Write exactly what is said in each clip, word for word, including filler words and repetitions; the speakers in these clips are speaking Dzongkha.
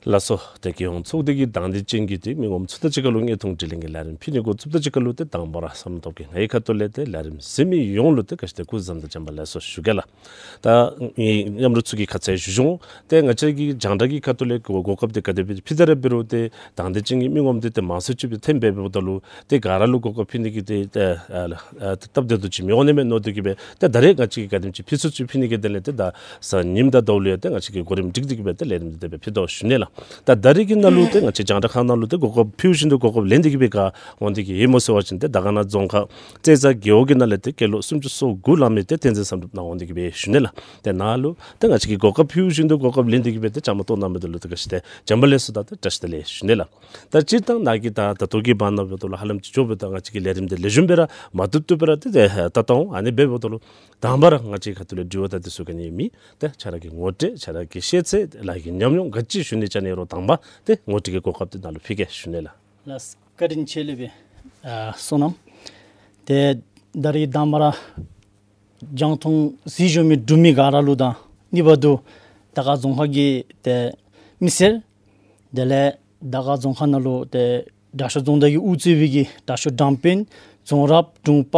ལགས་སོ། ཏེ་རྒྱལ་ཡོངས་ཚོགས་སྡེ་གི་དང་འདོད་ཅན་གྱི་ཏེ་མི་ངོམ་ཚུ་དང་གཅིག་ཁར་ལུ་དངོས་མཐོང་དྲི་ལན་གྱི་ལས་རིམ་ཕུལ་ནི་འགོ་བཙུགས་དང་གཅིག་ཁར་ལུ་ཏེ་དང་པ་ར་བསོད་ནམས་སྟོབས་རྒྱས་ང་གི་ཁ་ཐུག་ལས་ཏེ་ལས་རིམ་གཟིགས་མི་ཡོངས་ལུ་ཏེ་ག་ཅི་ཏེ་སྐུ་གཟུགས་བཟང་དང་བྱོན་པ་ལེགས་སོ་ཞུ་གེ་ལགས། ད་ཨེ་མཉམ་རོགས་ཚུ་གིས་ཁ་ཙ་ཞུ་ཞུཝ་འོང་། ཏེ་ང་བཅས་ཀྱི་རྒྱང་བསྒྲགས་ཀྱི་ཁ་ཐུག་ལས་གོ་གོ་སྐབས་འདི་ག་དེ་སྦེ་ཕུལ་ད་ར་འབད་རུང་ཏེ་དང་འདོད་ཅན་གྱི་མི་ངོམ་འདི་ཏེ་མང་སུ་ཅིག་སྦེ་ཐོན་འབདཝ་ད་ལུ་ཏེ་ག་ར་ལུ་གོ་སྐབས་ཕུལ་ནི་གི་ཏེ་ཏེ་ཨ་ཨ་སྟབས་བདེ་ཏོག་ཅིག་མི་འོང་ནི་མས་མནོ་སྟེ་གིས་སྦེ་ཏེ་ད་རེས་ང་བཅས་ཀྱིས་ག་དེམ་ཅིག་ཕུལ་ཚུགས་ཚུགས་ཕུལ་ནི་གི་དོན་ལས་ཏེ་ད་གཟའ་ཉིམ་དང་ཟླཝ་ལུ་ཡང་ཏེ་ང་བཅས་ཀྱིས་གོ་རིམ་སྒྲིག་སྟེ་གིས་སྦེ་ཏེ་ལས་རིམ་འདི་དེ་སྦེ་ཕུལ་དོ་ཞུ་ནི་ལགས། ད་ད་རེས་ཀྱི་ནང་ལུ་ཏེ་ང་བཅས་རྒྱང་བསྒྲགས་ཁང་ནང་ལུ་ཏེ་གོ་སྐབས་ཕུལ་བཞིན་དུ་གོ་སྐབས་ལེན་ཏེ་གིས་སྦེ་ག་འོང་སྟེ་གིས་ཡོད་སྨོ་ཟེར་བ་ཅིན་ཏེ་དར་དཀར་ན་རྫོང་ཁག་རྩེ་བཟའ་རྒེད་འོག་གི་ནང་ལས་ཏེ་སྐྱེས་ལོ་སུམ་ཅུ་སོ་དགུ་ལང་མི་ཏེ་བསྟན་འཛིན་བསམ་གྲུབ་ནཱ་འོང་སྟེ་གིས་སྦེ་ཞུ་ནི་ལགས། ཏེ་ནཱ་ལུ་ཏེ་ང་བཅས་ཀྱིས་གོ་སྐབས་ཕུལ་བཞིན་དུ་གོ་སྐབས་ལེན་ཏེ་གིས་སྦེ་ཏེ་བཅའ་མར་གཏོགས་གནང་མི་འདི་ལུ་ཏེ་ག་ཅི་ཏེ་བྱོན་པ་ལེགས་སོ་དང་ཏེ་བཀྲ་ཤིས་བདེ་ལེགས་ཞུ་ནི་ལགས། ད་སྤྱིར་བཏང་ནཱ་གི་ད་ད་ལྟོ་གི་བར་ན་འབདཝ་ད་ལུ་ཧ་ལམ་ཅིག་འགྱོ་བའི་ད་ང་བཅས་ཀྱི་ལས་རིམ་འདི་ལེགས་ཤོམ་སྦེ་ར་མ་བཏུབ་བཏུབ་སྦེ་ར་ཏེ་ཏེ་ལྟ་ལྟཝ་འོང་། ཨ་ནི་འབདཝ་ད་ལུ་དང་པ་ར་ང་བཅས་ཁ་ཐུག་ལས་དྲི་བ་དང་དེ་ཚུ་ག་ནི་མེད། ཏེ་ཁྱོད་ར་གི་ངོ་སྤྲོད་ཁྱོད་ར་གི་ཤེས་ཚད་ལཱ་གི་ཉམས་མྱོང་ག་ཅི་ཞུ་ནི་ཅ་ནི་རོགས་དང་པ་ཏེ་ངོ་སྤྲོད་ཀྱི་གོ་སྐབས་འདི་ནཱ་ལུ་ཕུལ་གེ་ཞུ་ནི་ལགས། ལགས་བཀའ་དྲིན་ཆེ་ལེགས་པའི་ཨ་བསོད་ནམས། ཏེ་ད་རིས་དང་པ་ར་རྒྱང་མཐོང་གཟིགས་བཞུགས་མི་འབྲུག་མི་ག་ར་ལུ་དང་ཨ་ནི་འབདཝ་ད་དར་དཀར་རྫོང་ཁག་གི་ཏེ་མི་སེར་དེ་ལས་དར་དཀར་རྫོང་ཁག་ནང་ལུ་ཏེ་དྲག་ཤོས་རྫོང་བདག་གིས་དབུ་གཙོས་པའི་གི་དྲག་ཤོས་དྲང་དཔོན་རྫོང་རབ་དྲུང་པ་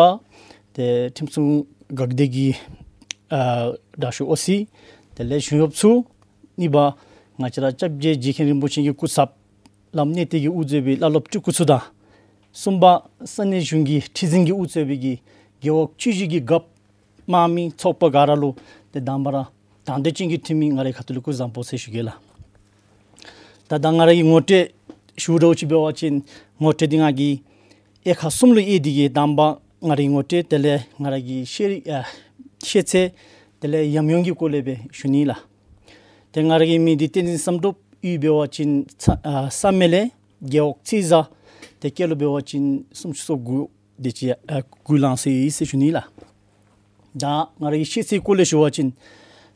ཏེ་ཁྲིམས་སྲུང་འགག་སྡེ་གི་ཨ་དྲག་ཤོས་ཨོ་སི་དེ་ལས་གཞུང་གཡོགཔ་ཚུ་ཨ་ནི་འབདཝ་ང་བཅས་ར་སྐྱབས་རྗེ་རྗེ་མཁན་རིན་པོ་ཆེ་གི་སྐུ་ཚབ་བླམ་གནས་བརྟན་གྱིས་དབུ་གཙོས་པའི་བླ་སློབ་སྤྲུལ་སྐུ་ཚུ་དང་གསུམ་པ་ས་གནས་གཞུང་གི་ཁྲི་འཛིན་གྱིས་དབུ་གཙོས་པའི་གི་རྒེད་འོག་ཆོས་གཞིས་ཀྱི་རྒཔོ་དམངས་མི་ཚོགས་པ་ག་ར་ལུ་ཏེ་དང་པ་ར་དང་འདོད་ཅན་གྱི་འཐུས་མི་ང་རའི་ཁ་ཐུག་ལས་སྐུ་གཟུགས་བཟང་པོ་ཟེར་ཞུ་གེ་ལགས། ད་ད་ང་ར་གི་ངོ་སྤྲོད་ཞུ་འདྲཝ་ཅིག་འབད་བ་ཅིན་ངོ་སྤྲོད་འདི་ང་གིས་དབྱེ་ཁག་གསུམ་ལུ་དབྱེ་སྟེ་གིས་དང་པ་ང་རའི་ངོ་སྤྲོད་དེ་ལས་ང་ར་གི་ཤེས་རིག་ཨ་ཤེས་ཚད་དེ་ལས་ཉམས་མྱོང་གི་སྐོར་ལས་སྦེ་ཞུ་ནི་ལགས། ཏེ་ང་ར་གི་མིང་འདི་བསྟན་འཛིན་བསམ་གྲུབ། གཡུས་འབད་བ་ཅིན་ས་ཨ་བསམ་ཡས་ལས་རྒེད་འོག་རྩེ་བཟའ། ཏེ་སྐྱེས་ལོ་འབད་བ་ཅིན་སུམ་ཅུ་སོ་དགུ་དེ་ཅིག་ཨ་དགུ་ལང་སོ་ཡི་ཟེར་ཞུ་ནི་ལགས། ད་ང་ར་གི་ཤེས་ཚད་སྐོར་ལས་ཞུ་བ་ཅིན་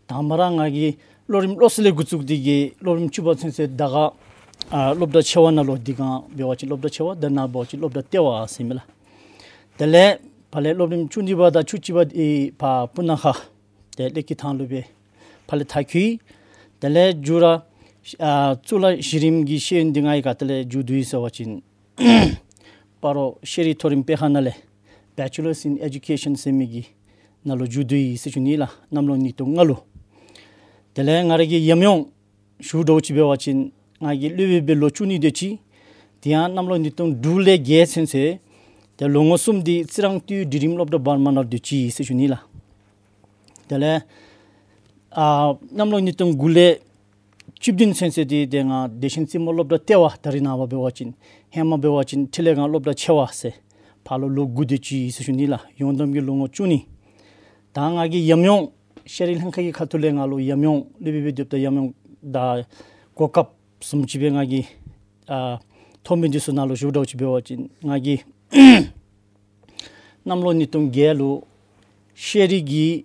དང་པ་ར་ང་གིས་སློབ་རིམ་སློབ་གསོ་ལས་འགོ་བཙུགས་ཏེ་གིས་སློབ་རིམ་བཅུ་པ་ཚུན་ཚོད་དར་དཀར་ཨ་སློབ་གྲྭ་ཆེ་བ་ནང་ལུ་འདི་སྒང་འབད་བ་ཅིན་སློབ་གྲྭ་ཆེ་བ་དེ་ནང་འབད་བ་ཅིན་སློབ་གྲྭ་ལྟེ་བ་ཟེར་མི་ལགས། དེ་ལས་ཕར་ལས་སློབ་རིམ་བཅུ་གཉིས་པ་དང་བཅུ་གཅིག་པ་འདི་ཕར་སྤུ་ན་ཁ་ཏེ་ཀླད་ཀྱི་ཐང་ལུ་སྦེ་ཕར་ལས་མཐར་འཁྱོལ། དེ་ལས་མཇུག་ར་ཨ་གཙུག་ལག་གཞི་རིམ་གྱི་ཤེས་ཡོན་འདི་ང་གིས་ག་ཏེ་ལས་མཇུག་བསྡུ་ཡི་ཟེར་བ་ཅིན་སྤ་རོ་ཤེས་རིག་མཐོ་རིམ་སྤེལ་ཁང་ནང་ལས་Bachelors in Education ཟེར་མི་གི་ནང་ལུ་མཇུག་བསྡུ་ཡི་ཟེར་ཞུ་ནི་ལགས། གནམ་ལོ་ཉིས་སྟོང་ལྔ་ལུ། དེ་ལས་ང་ར་གི་ཉམས་མྱོང་ཞུ་འདྲཝ་ཅིག་འབད་བ་ཅིན་ང་གིས་སློབ་དཔོན་སྦེ་ལོ་བཅུ་གཉིས་དེ་ཅིག་དེ་ཡང་གནམ་ལོ་ཉིས་སྟོང་དྲུག་ལས་བརྒྱད་ཚུན་ཚོད་ཏེ་ལོ་ངོ་གསུམ་འདི་རྩི་རང་སྟོད་འབྲིང་རིམ་སློབ་གྲྭ་བར་མ་ནང་སྡོད་ཅི་ཟེར་ཞུ་ནི་ལགས། དེ་ལས་ཨ་གནམ་ལོ་ཉིས་སྟོང་དགུ་ལས་བཅུ་བདུན་ཚུན་ཚོད་འདི་ཏེ་ང་བདེ་ཆེན་རྩེ་མོ་སློབ་གྲྭ་ལྟེ་བ་ད་རེས་ནངས་པ་འབད་བ་ཅིན་ཧེ་མ་འབད་བ་ཅིན་འཕྲིན་ལས་སྒང་སློབ་གྲྭ་ཆེ་བ་ཟེར་ཕར་ལུ་ལོ་དགུ་སྡོད་ཅི་ཟེར་ཞུ་ནི་ལགས། ཡོངས་བསྡོམས་ཀྱིས་ལོ་ངོ་བཅུ་གཉིས། ད་ང་གི་ཉམས་མྱོང་ཤེས་རིག་ལྷན་ཁག་གི་ཁ་ཐུག་ལས་ང་ལུ་ཉམས་མྱོང་སློབ་དཔོན་སྦེ་སྡོདཔ་ད་ཉམས་མྱོང་དང་གོ་སྐབས་བཟུམ་ཅིག་སྦེ་ང་གིས་ཨ་ཐོབ་མི་འདི་ཚུ་ནང་ལུ་ཞུ་འདྲཝ་ཅིག་འབད་བ་ཅིན་ང་གིས་གནམ་ལོ་ཉིས་སྟོང་བརྒྱད་ལུ་ཤེས་རིག་གི་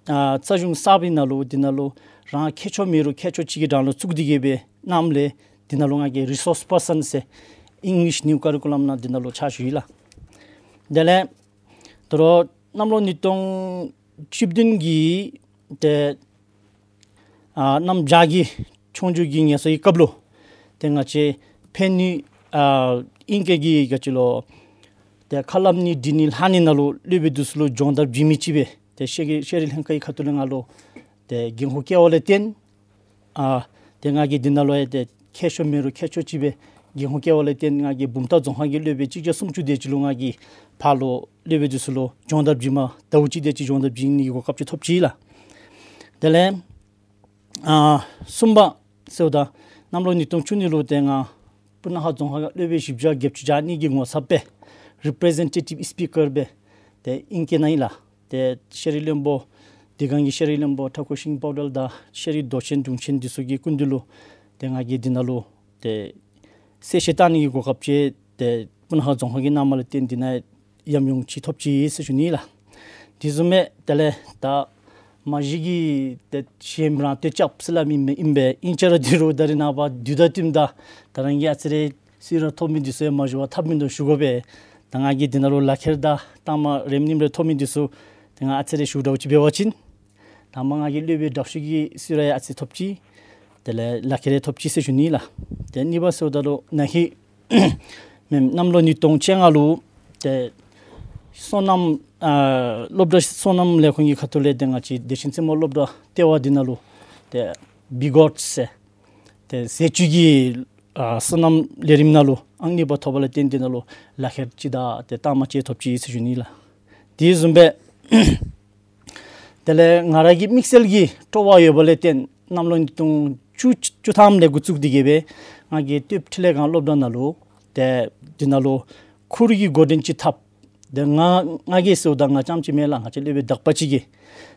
ཨ་རྩ་གཞུང་གསརཔ་ཨིན་ན་ལུ་འདི་ནང་ལུ་རང་མཁས་མཆོག་མེད་རུང་མཁས་མཆོག་ཅིག་གི་གྲལ་ལུ་བཙུགས་ཏེ་གིས་སྦེ་གནངམ་ལས་འདི་ནང་ལུ་ང་གིས་resource person ཟེར་English new curriculum ནང་འདི་ནང་ལུ་ཕྱག་ཞུ་ཡི་ལགས། དེ་ལས་དོ་རུང་གནམ་ལོ་ཉིས་སྟོང་བཅུ་བདུན་གྱི་ཏེ་ཨ་གནམ་བྱཱར་གྱི་ཆོས་རྒྱུགས་ཀྱི་ངལ་གསོའི་སྐབས་ལུ་ཏེ་ང་བཅས་ཕན་ནུས་ཨ་ཨིང་སྐད་ཀྱི་ག་ཅི་ལོ་ཏེ་ཁ་སླབ་ནི་འབྲི་ནི་ལྷག་ནི་ནང་ལུ་སློབ་དཔོན་འདི་ཚུ་ལུ་སྦྱོང་བརྡར་བྱིན་མི་ཅིག་སྦེ་ཏེ་ཤེས་རིག་ཤེས་རིག་ལྷན་ཁག་གི་ཁ་ཐུག་ལས་ང་ལུ་ཏེ་འགན་ཁུར་བཀལ་བ་ལས་བརྟེན་ཨ་ཏེ་ང་གིས་འདི་ནང་ལུ་ཡང་ཏེ་མཁས་མཆོག་མེད་རུང་མཁས་མཆོག་ཅིག་སྦེ་འགན་ཁུར་བཀལ་བ་ལས་བརྟེན་ང་གིས་བུམ་ཐང་རྫོང་ཁག་གི་སློབ་དཔོན་གཅིག་བརྒྱ་སུམ་ཅུ་དེ་ཅིག་ལུ་ང་གིས་ཕར་ལུ་སློབ་དཔོན་འདི་ཚུ་ལུ་སྦྱོང་བརྡར་བྱིན་མ་ཟླཝ་གཅིག་དེ་ཅིག་སྦྱོང་བརྡར་བྱིན་ནི་གི་གོ་སྐབས་ཅིག་ཐོབ་ཅི་ལགས། དེ་ལས་ཨ་གསུམ་པ་ཟེརཝ་ད་གནམ་ལོ་ཉིས་སྟོང་བཅུ་གཉིས་ལུ་ཏེ་ང་སྤུ་ན་ཁ་རྫོང་ཁག་སློབ་དཔོན་བཞི་བརྒྱ་བརྒྱད་ཅུ་གྱ་གཉིས་ཀྱི་ངོ་ཚབ་སྦེ་representative speaker སྦེ་ཏེ་ཨིང་སྐད་ནང་ཨིན་ལགས། ཏེ་ཤེས་རིག་བློན་པོ་དེ་སྒང་གི་ཤེས་རིག་བློན་པོ་ཁྲ་ཁོ་ཤིང་པོ་ཊལ་དང་ཤེས་རིག་མདོ་ཆེན་དྲུང་ཆེན་འདི་ཚུ་གི་སྐུ་མདུན་ལུ་ཏེ་ང་གིས་འདི་ནང་ལུ་ཏེ་གསལ་བཤད་བཏང་ནི་གི་གོ་སྐབས་ཅིག་ཏེ་སྤུ་ན་ཁ་རྫོང་ཁག་གིས་གནངམ་ལས་བརྟེན་འདི་ནང་ཉམས་མྱོང་ཅིག་ཐོབ་ཅི་ཟེར་ཞུ་ནི་ལགས། དེ་བཟུམ་སྦེ་དེ་ལས་ད་མ་གཞི་གིས་ཏེ་གཞན་རང་ཏེ་སྐྱབས་སུ་བླ་མི་མེན་ཨིན་པས། ཨིན་ཅི་ར་འདི་རུང་ད་རེས་ནངས་པ་དུས་དང་བསྟུནམ་ད་ད་རང་གིས་ཨ་ཙི་རེ་གསོལ་རས་ཐོབ་མི་འདི་ཚུ་ཡང་མ་ཞུ་བར་ཐབས་མེད་དུ་ཞུ་དགོ་པས། ད་ང་གིས་འདི་ནང་ལུ་ལག་ཁྱེར་དང་གཏའ་མ་རེམ་ནེམ་རེ་ཐོབ་མི་འདི་ཚུ་ཏེ་ང་ཨ་ཙི་རེ་ཞུ་འདྲཝ་ཅིག་འབད་བ་ཅིན་དང་པ་ང་གིས་སློབ་དཔོན་དྲག་ཤོས་ཀྱི་གསོལ་རས་ཡང་ཨ་ཙི་ཐོབ་ཅི། དེ་ལས་ལག་ཁྱེར་ཐོབ་ཅི་ཟེར་ཞུ་ནི་ལགས། ཏེ་གཉིས་པ་ཟེརཝ་ད་ལུ་ནཱ་གི་མེན་གནམ་ལོ་ཉིས་སྟོང་བཅོ་ལྔ་ལུ་ཏེ་སོ་ནམ་ཨ་སློབ་གྲྭ་སོ་ནམ་ལས་ཁུངས་ཀྱི་ཁ་ཐུག་ལས་ཏེ་ང་བཅས་བདེ་ཆེན་རྩེ་མོ་སློབ་གྲྭ་ལྟེ་བ་འདི་ནང་ལུ་ཏེ་བི་གོཊ་ཟེར་ཏེ་ཟས་བཅུད་ཀྱི་ཨ་སོ་ནམ་ལས་རིམ་ནང་ལུ་ཨང་གཉིས་པ་ཐོབ་པ་ལས་བརྟེན་འདི་ནང་ལུ་ལག་ཁྱེར་ཅིག་དང་ཏེ་རྟགས་མ་ཅིག་ཐོབ་ཅི་ཟེར་ཞུ་ནི་ལགས། དེ་བཟུམ་སྦེ་དེ་ལས་ང་ར་གི་དམིགས་བསལ་གྱི་སྤྲོ་བ་ཡོད་པ་ལས་བརྟེན་གནམ་ལོ་ཉིས་སྟོང་བཅུ་བཅུ་ཐམ་ལས་འགོ་བཙུགས་ཏེ་གི་སྦེ་ང་གིས་སྟོདཔ་འཕྲིན་ལས་སྒང་སློབ་གྲྭ་ནང་ལུ་ཏེ་འདི་ནང་ལུ་ཁུ་རུ་གི་འགོ་འདྲེན་ཅིག་འཐབ། ཏེ་ང་ང་གིས་ཟེརཝ་ད་ང་རྐྱངམ་ཅིག་མེན་ལགས། ང་བཅས་སློབ་དཔོན་དག་པ་ཅིག་གིས་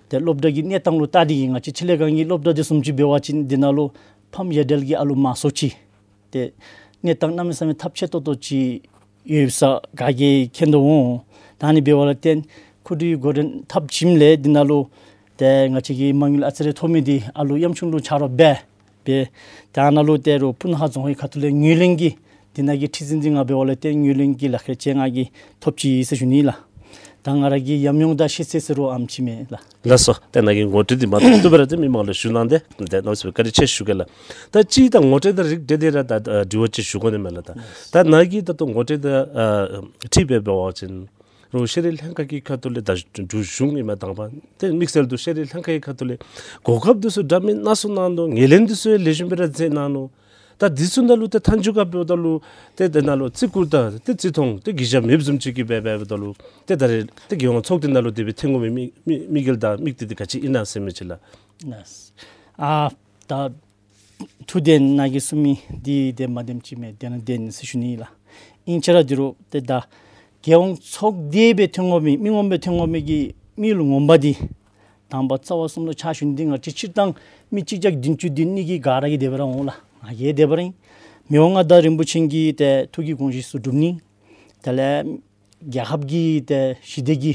ཏེ་སློབ་གྲྭ་གི་གནས་སྟངས་ལུ་བལྟ་སྟེ་གི་ང་བཅས་འཕྲིན་ལས་སྒང་གི་སློབ་གྲྭ་འདི་བཟུམ་ཅིག་འབད་བ་ཅིན་འདི་ནང་ལུ་ཕམ་ཡ་དལ་གྱི་ཨ་ལུ་མང་སུ་ཅིག་ཏེ་གནས་སྟངས་གནམ་མེད་ས་མེད་ཐབས་ཆེ་ཏོག་ཏོ་ཅིག་ཡོད་ས་ག་གིས་མཁྱེན་དོ་འོང་། ད་ཨ་ནི་འབདཝ་ལས་བརྟེན་ཁུ་རུའི་འགོ་འདྲེན་འཐབ་ཞིནམ་ལས་འདི་ནང་ལུ་ཏེ་ང་བཅས་ཀྱི་མ་དངུལ་ཨ་ཙི་རེ་ཐོབ་མི་འདི་ཨ་ལུ་ཡམ་ཆུང་ལུ་ཆ་རོགས་འབད་འབད་ད་ནཱ་ལུ་ཏེ་རུང་སྤུ་ན་ཁ་རྫོང་ཁག་གི་ཁ་ཐུག་ལས་ངོས་ལེན་གྱི་འདི་ནང་གི་ཁྲི་འཛིན་འདི་ང་འབདཝ་ལས་བརྟེན་ངོས་ལེན་གྱི་ལག་ཁྱེར་ཅིག་ང་གིས་ཐོབ་ཅི་ཟེར་ཞུ་ནི་ལགས། ད་ང་ར་གི་ཉམས་མྱོང་དང་ཤེས་ཚད་ཟེར་རུང་ཨ་ནེམ་ཅིག་མས་ལགས། ལགས་སོ། ཏེ་ནཱ་གི་ངོ་སྤྲོད་འདི་མ་བཏུབ་བཏུབ་སྦེ་ར་ཏེ་མི་མང་ལུ་ཞུ་གནང་སྟེ་ཏེ་གནམ་མེད་ས་མེད་བཀའ་དྲིན་ཆེ་ཞུ་གེ་ལགས། ད་ཅིག་ད་ངོ་སྤྲོད་དང་རིགས་བསྒྲེས་ཏེ་ར་ད་ཨ་དྲི་བ་ཅིག་ཞུ་དགོ་ནི་མས་ལགས། ད་ད་ནཱ་གི་ད་ལྟོ་ངོ་སྤྲོད་དང་ཨ་འཁྲིལ་སྦེ་འབད་བ་ཅིན་རུང་ཤེས་རིག་ལྷན་ཁག་གི་ཁ་ཐུག་ལས་ད་འབྲུག་གཞུང་ཨིན་མས་དང་པ། ཏེ་དམིགས་བསལ་དུ་ཤེས་རིག་ལྷན་ཁག་གི་ཁ་ཐུག་ལས་གོ་སྐབས་འདི་ཚུ་འདྲ་མིན་སྣ་ཚོགས་གནང་ནུག། ངོས་ལེན་འདི་ཚུ་ཡང་ལེགས་ཤོམ་སྦེ་ར་མཛད་གནང་ནུག། ད་འདི་ཚུ་ནང་ལུ་ཏེ་མཐའ་མཇུག་ཁར་འབདཝ་ད་ལུ་ཏེ་དེ་ནང་ལུ་བརྩི་བཀུར་དང་ཏེ་བརྩི་མཐོང་ཏེ་གུས་ཞབས་མེདཔ་བཟུམ་ཅིག་གི་འབད་འབདཝ་ད་ལུ་ཏེ་ད་རེས་ཏེ་རྒྱལ་ཡོངས་ཚོགས་སྡེ་ནང་ལུ་དེ་སྦེ་ཐོན་དགོ་མི་མི་དམིགས་ཡུལ་དང་དམིགས་གཏད་འདི་ག་ཅི་ཨིན་ན་ཟེར་མི་ཅིག་ལགས། ལགས། ཨ་ད་ཐུགས་བདེན་ནཱ་གིས་གསུངས་མི་འདི་ཏེ་མ་བདེནམ་ཅིག་མེད། བདེན་ན་བདེན་ཟེར་ཞུ་ནི་ལགས། ཨིན་ཅི་ར་འདི་རུང་ཏེ་ད་རྒྱལ་ཡོངས་ཚོགས་སྡེ་སྦེ་ཐོན་དགོ་མི་མི་ངོམ་སྦེ་ཐོན་དགོ་མི་གི་དམིགས་ཡུལ་ངོ་མ་འདི་དང་པ་རྩ་བ་གསུམ་ལུ་ཕྱག་ཞུ་ནི་འདི་ང་བཅས་སྤྱིར་བཏང་མི་གཅིག་བརྒྱ་བདུན་ཅུ་དོན་གཉིས་ཀྱི་ག་ར་གིས་དེ་སྦེ་ར་འོང་ལགས། ང་གིས་དེ་སྦེ་ར་ཨིན། མི་དབང་མངའ་བདག་རིན་པོ་ཆེ་གི་ཏེ་ཐུགས་ཀྱི་དགོངས་གཞི་ཚུ་སྒྲུབ་ནི། དེ་ལས་རྒྱལ་ཁབ་ཀྱི་ཏེ་ཞི་བདེ་གི་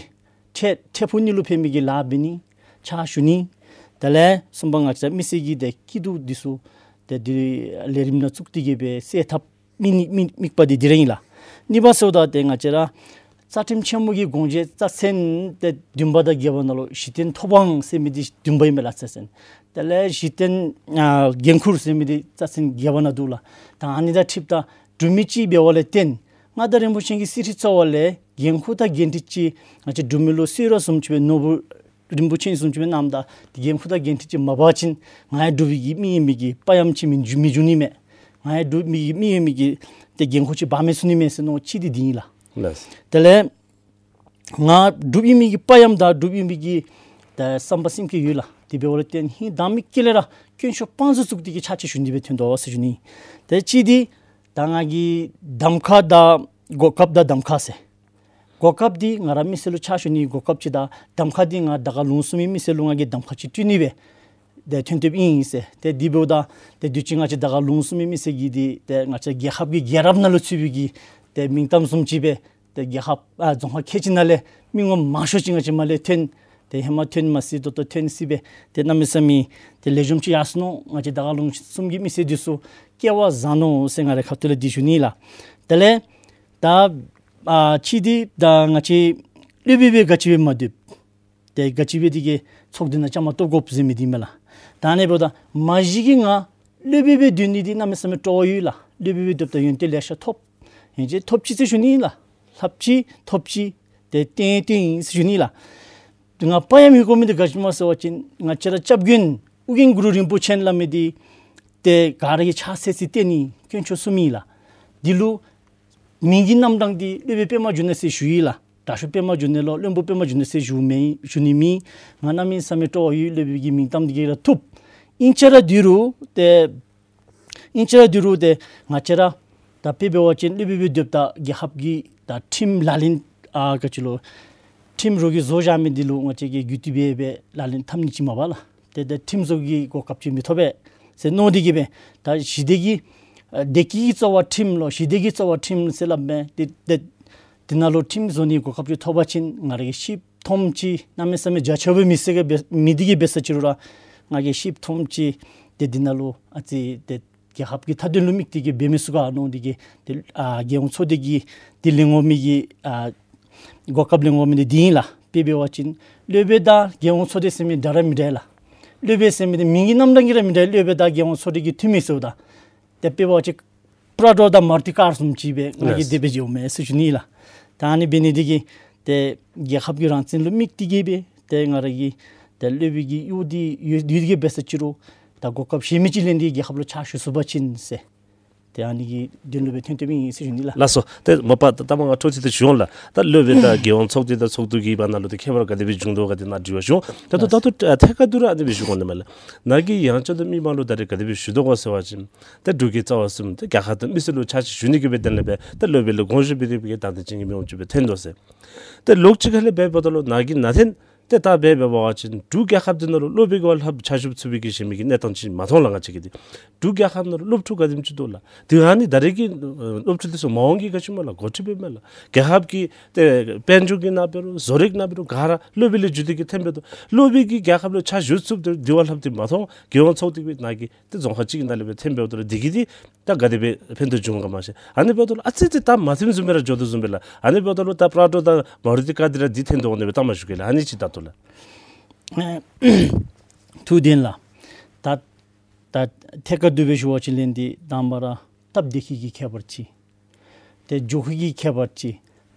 འཕྲལ་འཕྲལ་ཕུགས་གཉིས་ལུ་ཕན་མི་གི་ལཱ་འབད་ནི་ཕྱག་ཞུ་ནི། དེ་ལས་གསུམ་པ་ང་བཅས་མི་སེར་གྱི་ཏེ་སྐྱིད་སྡུག་འདི་ཚུ་ཏེ་འདི་ལས་རིམ་ནང་བཙུགས་ཏེ་གི་སྦེ་སེལ་ཐབས་དམིགས་ནི་དམིགས་དམིགས་པ་འདི་འདི་ར་ཨིན་ལགས། གཉིས་པ་ཟེརཝ་ད་ཏེ་ང་བཅས་ར་རྩ་ཁྲིམས་ཆེན་མོ་གི་དགོངས་བཞེད་རྩ་ཚན་ཏེ་བདུན་པ་དང་བརྒྱད་པ་ནང་ལུ་གཞི་རྟེན་ཐོབ་དབང་ཟེར་མི་འདི་བདུན་པ་ཨིན་མས་ལགས། རྩ་ཚན་དེ་ལས་གཞི་རྟེན་ཨ་འགན་ཁུར་ཟེར་མི་འདི་རྩ་ཚན་བརྒྱད་པ་ནང་འདུག་ལགས། ད་ཨ་ནི་དང་འཁྲིལཝ་ད་འབྲུག་མི་ཅིག་འབདཝ་ལས་བརྟེན་མངའ་བདག་རིན་པོ་ཆེ་གི་གསེར་ཁྲི་གཙོ་བོ་ལས་འགན་ཁུར་དང་འགན་འཁྲི་ཅིག་ང་བཅས་འབྲུག་མི་ལུ་གསོལ་རས་བཟུམ་ཅིག་སྦེ་ནོར་བུ་རིན་པོ་ཆེ་བཟུམ་ཅིག་སྦེ་གནངམ་ད་འདི་འགན་ཁུར་དང་འགན་འཁྲི་ཅིག་མ་འབག་པ་ཅིན་ང་ཡང་འབྲུག་པའི་གི་མི་ཨིན་མི་གི་པ་ཡམ་ཅིག་མི་འགྱུར་མི་འགྱུར་ནི་མས། ང་ཡང་འབྲུག་མི་གི་མི་ཨིན་མི་གི་ཏེ་འགན་ཁུར་ཅིག་འབག་མི་ཚུགས་ནི་མས་ཟེར་མནོ་ཅིག་འདི་འདི་ཨིན་ལགས། ལགས། དེ་ལས་ང་འབྲུག་ཨིན་མི་གི་པ་ཡམ་དང་འབྲུག་ཨིན་མི་གི་ཏེ་བསམ་པ་སེམས་བསྐྱེད་ཡོད་ལགས། དེ་འབདཝ་ལས་བརྟེན་ཧིང་དྭངས་མའི་དཀྱིལ་ལས་ར་དཀོན་མཆོག་དཔང་བཟུམ་བཙུགས་ཏེ་གི་ཕྱག་ཕྱིད་ཞུ་ནི་སྦེ་ཐོན་དོ་ཟེར་ཞུ་ནི། ཏེ་གཅིག་འདི་ད་ང་གི་གདམ་ཁ་དང་གོ་སྐབས་དང་གདམ་ཁ་ཟེར། གོ་སྐབས་འདི་ང་ར་མི་སེར་ལུ་ཕྱག་ཞུ་ནི་གོ་སྐབས་ཅིག་དང་གདམ་ཁ་འདི་ང་དར་དཀར་ལུང་གསུམ་མི་མི་སེར་ལུ་ང་གིས་གདམ་ཁ་ཅིག་སྤྲོད་ནི་སྦེ་ཏེ་ཐོན་ཐོནམ་ཨིན་ཟེར། ཏེ་འདི་འབདཝ་ད་ཏེ་དུས་ཅི་ང་བཅས་དར་དཀར་ལུང་གསུམ་མི་མི་སེར་གྱི་འདི་ཏེ་ང་བཅས་རྒྱལ་ཁབ་ཀྱི་རྒྱལ་རབས་ནང་ལུ་ཚུད་པའི་གི་ཏེ་མིང་གཏམ་བཟུམ་ཅིག་སྦེ་ཏེ་རྒྱལ་ཁབ་ཨ་རྫོང་ཁག་ཁལ་གཅིག་ནང་ལས་མི་ངོམ་མང་ཤོས་ཅིག་ང་བཅས་མར་ལས་ཐོན། ཏེ་ཧེ་མ་ཐོན་མ་ཚུགས་ད་ལྟོ་ཐོན་ཚུགས་སྦེ་ཏེ་གནམ་མེད་ས་མེད་ཏེ་ལེགས་ཤོམ་ཅིག་ཡར་སོ་ནུག། ང་བཅས་དར་དཀར་ལུང་གསུམ་གྱི་མི་སེར་འདི་ཚུ་སྐལ་བ་བཟང་ནུག་ཟེར་ང་རའི་ཁ་ཐུག་ལས་འདི་ཞུ་ནི་ལགས། དེ་ལས་ད་ཨ་གཅིག་འདི་ད་ང་བཅས་སློབ་དཔོན་སྦེ་ག་ཅི་སྦེ་མ་སྡོད། ཏེ་ག་ཅི་སྦེ་འདི་གི་ཚོགས་འདི་ནང་བཅའ་མར་གཏོགས་དགོཔ་ཟེར་མི་འདི་མས་ལགས། ད་ཨ་ནི་འབདཝ་ད་མ་གཞི་གིས་ང་སློབ་དཔོན་སྦེ་སྡོད་ནི་འདི་གནམ་མེད་ས་མེད་སྤྲོ་བ་ཡོད་ལགས། སློབ་དཔོན་སྦེ་སྡོདཔ་ད་ཡོན་ཏན་ལེ་ཤ་ཐོབ། ཨིན་ཅི་ཐོབ་ཅི་ཟེར་ཞུ་ནི་ལགས། ལྷབ་ཅི་ཐོབ་ཅི་ཏེ་ཏན་ཏན་ཨིན་ཟེར་ཞུ་ནི་ལགས། ང་པ་ཡམ་ཨིན་དགོ་མི་འདི་ག་ཅི་སྨོ་ཟེར་བ་ཅིན་ང་བཅས་ར་སྐྱབས་མགོན་ཨོ་རྒྱན་གུ་རུ་རིན་པོ་ཆེ་སླབ་མི་འདི་ཏེ་ག་ར་གིས་ཕྱག་འཚལ་ཏེ་བསྟེན་ནི་དཀོན་མཆོག་གསུམ་ཨིན་ལགས། འདི་ལུ་མིང་གི་རྣམ་གྲངས་འདི་སློབ་དཔོན་པདྨ་འབྱུང་གནས་ཟེར་ཞུ་ཡི་ལགས། དྲག་ཤོས་པདྨ་འབྱུང་གནས་ལོ་བློན་པོ་པདྨ་འབྱུང་གནས་ཟེར་ཞུ་མི་ཞུ་ནི་མེད། ང་གནམ་མེད་ས་མེད་སྤྲོ་བ་ཡོད། སློབ་དཔོན་གྱི་མིང་གཏམ་འདི་གིས་ར་ཐོབ། ཨིན་ཅི་ར་འདི་རུང་ཏེ་ཨིན་ཅི་ར་འདི་རུང་ཏེ་ང་བཅས་ར་ད་དཔེ་འབད་བ་ཅིན་སློབ་དཔོན་སྦེ་སྡོདཔ་ད་རྒྱལ་ཁབ་ཀྱི་ད་ཁྲིམས་ལག་ལེན་ཨ་ག་ཅི་ལོ་ཁྲིམས་རོགས་ཀྱིས་བཟོ་བཞག་མི་འདི་ལུ་ང་བཅས་ཀྱིས་རྒུད་འཐུས་འབད་སྦེ་ལག་ལེན་འཐབ་ནི་ཅིག་མ་པ་ལགས། ཏེ་ད་ཁྲིམས་བཟོ་གི་གོ་སྐབས་ཅིག་མི་ཐོབ་པས་ཟེར་མནོ་སྟེ་གི་སྦེ་ད་ཞི་བདེ་གི་ཨ་བདེ་སྐྱིད་ཀྱི་རྩ་བ་ཁྲིམས་ལོ། ཞི་བདེ་གི་རྩ་བ་ཁྲིམས་ཟེར་སླབ་མས། ཏེ་ཏེ་འདི་ནང་ལུ་ཁྲིམས་བཟོ་ནི་གོ་སྐབས་ཅིག་ཐོབ་པ་ཅིན་ང་ར་གིས་ཤེསཔ་མཐོངམ་ཅིག་གནམ་མེད་ས་མེད་རྒྱ་ཆེ་བའི་མི་སེར་གྱི་འབད་མི་འདི་གིས་འབད་ས་ཅིག་རུང་ར་ང་གིས་ཤེསཔ་མཐོངམ་ཅིག་ཏེ་འདི་ནང་ལུ་ཨ་ཙི་ཏེ་རྒྱལ་ཁབ་ཀྱི་མཐའ་དོན་ལུ་དམིགས་ཏེ་གི་འབད་མི་ཚུགས་ག་མནོ་སྟེ་གི་ཏེ་ཨ་རྒྱལ་ཡོངས་ཚོགས་སྡེ་གི་ཏེ་ལེན་དགོ་མི་གི་ཨ་གོ་སྐབས་ལེན་དགོ་མི་འདི་འདི་ཨིན་ལགས། དཔེ་འབད་བ་ཅིན་སློབ་དཔོན་དང་རྒྱལ་ཡོངས་ཚོགས་སྡེ་ཟེར་མི་འདྲ་ར་མི་འདྲ་ལགས། སློབ་དཔོན་ཟེར་མི་འདི་མིང་གི་རྣམ་གྲངས་ཀྱིས་ར་མི་འདྲ། སློབ་དཔོན་དང་རྒྱལ་ཡོངས་ཚོགས་སྡེ་གི་འཐུས་མི་ཟེརཝ་ད་ཏེ་དཔེ་འབད་བ་ཅིན་པྲ་ཌོ་དང་མར་ཏི་ཀར་བཟུམ་ཅིག་སྦེ་ང་གིས་ལགས། དེ་སྦེ་མཇལཝ་མས་ཟེར་ཞུ་ནི་ལགས། ད་ཨ་ནི་འབད་ནི་འདི་གིས་ཏེ་རྒྱལ་ཁབ་ཀྱི་རང་བཙན་ལུ་དམིགས་ཏེ་གིས་སྦེ་ཏེ་ང་ར་གི་ཏེ་སློབ་དཔོན་གྱི་གཡོག་འདི་ཡོད་དེ་གིས་འབད་ས་ཅིག་རུང་ད་གོ་སྐབས་གཞན་མི་ཅིག་ལེན་ཏེ་རྒྱལ་ཁབ་ལུ་ཕྱག་ཞུ་ཚུགས་པ་ཅིན་ཟེར། ཏེ་ཨ་ནི་གི་དོན་ལུ་སྦེ་ཐོན་ཏེ་སྦེ་ཨིན་ཟེར་ཞུ་ནི་ལགས། ལགས་སོ། ཏེ་མ་པ་ད་ལྟ་མ་ང་འཕྲོ་མཐུད་དེ་ཞུ་འོང་ལགས། ད་སློབ་དཔོན་དང་རྒྱལ་ཡོངས་ཚོགས་སྡེ་དང་ཚོགས་འདུ་གི་བར་ན་ལུ་ཏེ་ཁྱད་པར་ག་དེ་སྦེ་བྱུང་དོ་ག་དེ་ནང་དྲི་བ་ཞུ་འོང་། ད་ལྟོ་ད་ལྟོ་ཨ་ཐད་ཀར་དུ་ར་ཨ་ནི་སྦེ་ཞུ་འོང་ནི་མས་ལགས། ནཱ་གིས་ཡང་བསྐྱར་དུ་མི་མང་ལུ་ད་རེས་ག་དེ་སྦེ་ཞུ་དོ་ག་ཟེར་བ་ཅིན་ཏེ་འབྲུག་རྒྱལ་རྩ་བ་གསུམ་ཏེ་རྒྱལ་ཁབ་དང་མི་སེར་ལུ་ཕྱག་ཕྱིད་ཞུ་ནི་གི་སྦེ་དོན་ལས་སྦེ་ཏེ་སློབ་དཔོན་ལུ་དགོངས་ཞུ་འབད་དེ་གི་དང་འདོད་ཅན་གྱི་མི་ངོམ་ཅིག་སྦེ་ཐོན་དོ་ཟེར། ཏེ་ལོགས་ཅིག་ཁ་ལས་འབད་འབདཝ་ད་ལུ་ནཱ་གིས་ནཱ་ཐོན་ཏེ་ད་འབད་འབད་བ་ཅིན་འབྲུག་རྒྱལ་ཁབ་འདི་ནང་ལུ་སློབ་དཔོན་གྱི་བ་ལྷག་ཕྱག་ཞུ་ཚུགས་པའི་གི་གཞན་མི་གི་གནས་སྟངས་ཅིག་མ་མཐོང་ལགས། ང་བཅས་ཀྱིས་འདི་འབྲུག་རྒྱལ་ཁབ་ནང་ལུ་སློབ་ཕྲུག་ག་དེམ་ཅིག་འདུག་ལགས། དེ་ཨ་ནི་ད་རེས་ཀྱི་ཨ་སློབ་ཕྲུག་འདི་ཚུ་མ་འོངས་ཀྱི་ག་ཅི་སྨོ་ལགས་འགོ་ཁྲིདཔ་སྦེ་མས་ལགས། རྒྱལ་ཁབ་ཀྱི་ཏེ་དཔལ་འབྱོར་གྱི་ནང་འབད་རུང་བཟོ་རིག་ནང་འབད་རུང་ག་ར་སློབ་དཔོན་ལས་བརྒྱུད་དེ་གིས་ཐོན་འབདཝ་ད་སློབ་དཔོན་གྱིས་རྒྱལ་ཁབ་ལུ་ཕྱག་ཞུ་ཚུགསཔ་འདི་འདི་བ་ལྷགཔ་འདི་མ་མཐོང་། རྒྱལ་ཡོངས་ཚོགས་སྡེ་གི་ནང་གི་ཏེ་རྫོང་ཁག་ཅིག་གི་ནང་ལས་སྦེ་ཐོན་འབདཝ་ད་ལུ་འདི་གིས་འདི་ད་ག་དེ་སྦེ་ཕན་ཐོགས་བྱུང་ག་མ་ཤེས། ཨ་ནི་འབདཝ་ད་ལུ་ཨ་ཙི་ཙི་ད་མ་ཐོནམ་བཟུམ་སྦེ་ར་འགྱོ་དོ་བཟུམ་སྦེ་ལགས། ཨ་ནི་འབདཝ་ད་ལུ་ད་པྲ་ཌོ་དང་མ་རུ་ཏི་ཀར་འདི་ར་འདི་ཐོན་དོ་འོང་ནི་སྦེ་ད་མ་ཞུ་གེ་ལགས། ཨ་ནི་ཅིག་ད་ལྟོ་ལགས། ཐུགས་བདེན་ལགས། ད་ད་ཐད་ཀར་དུ་སྦེ་ཞུ་བ་ཅིན་ལན་འདི་དང་པ་ར་སྟབས་བདེ་ཤོས་ཀྱི་ཁྱད་པར་ཅིག། ཏེ་འགྱོ་ཤོས་ཀྱི་ཁྱད་པར་ཅིག།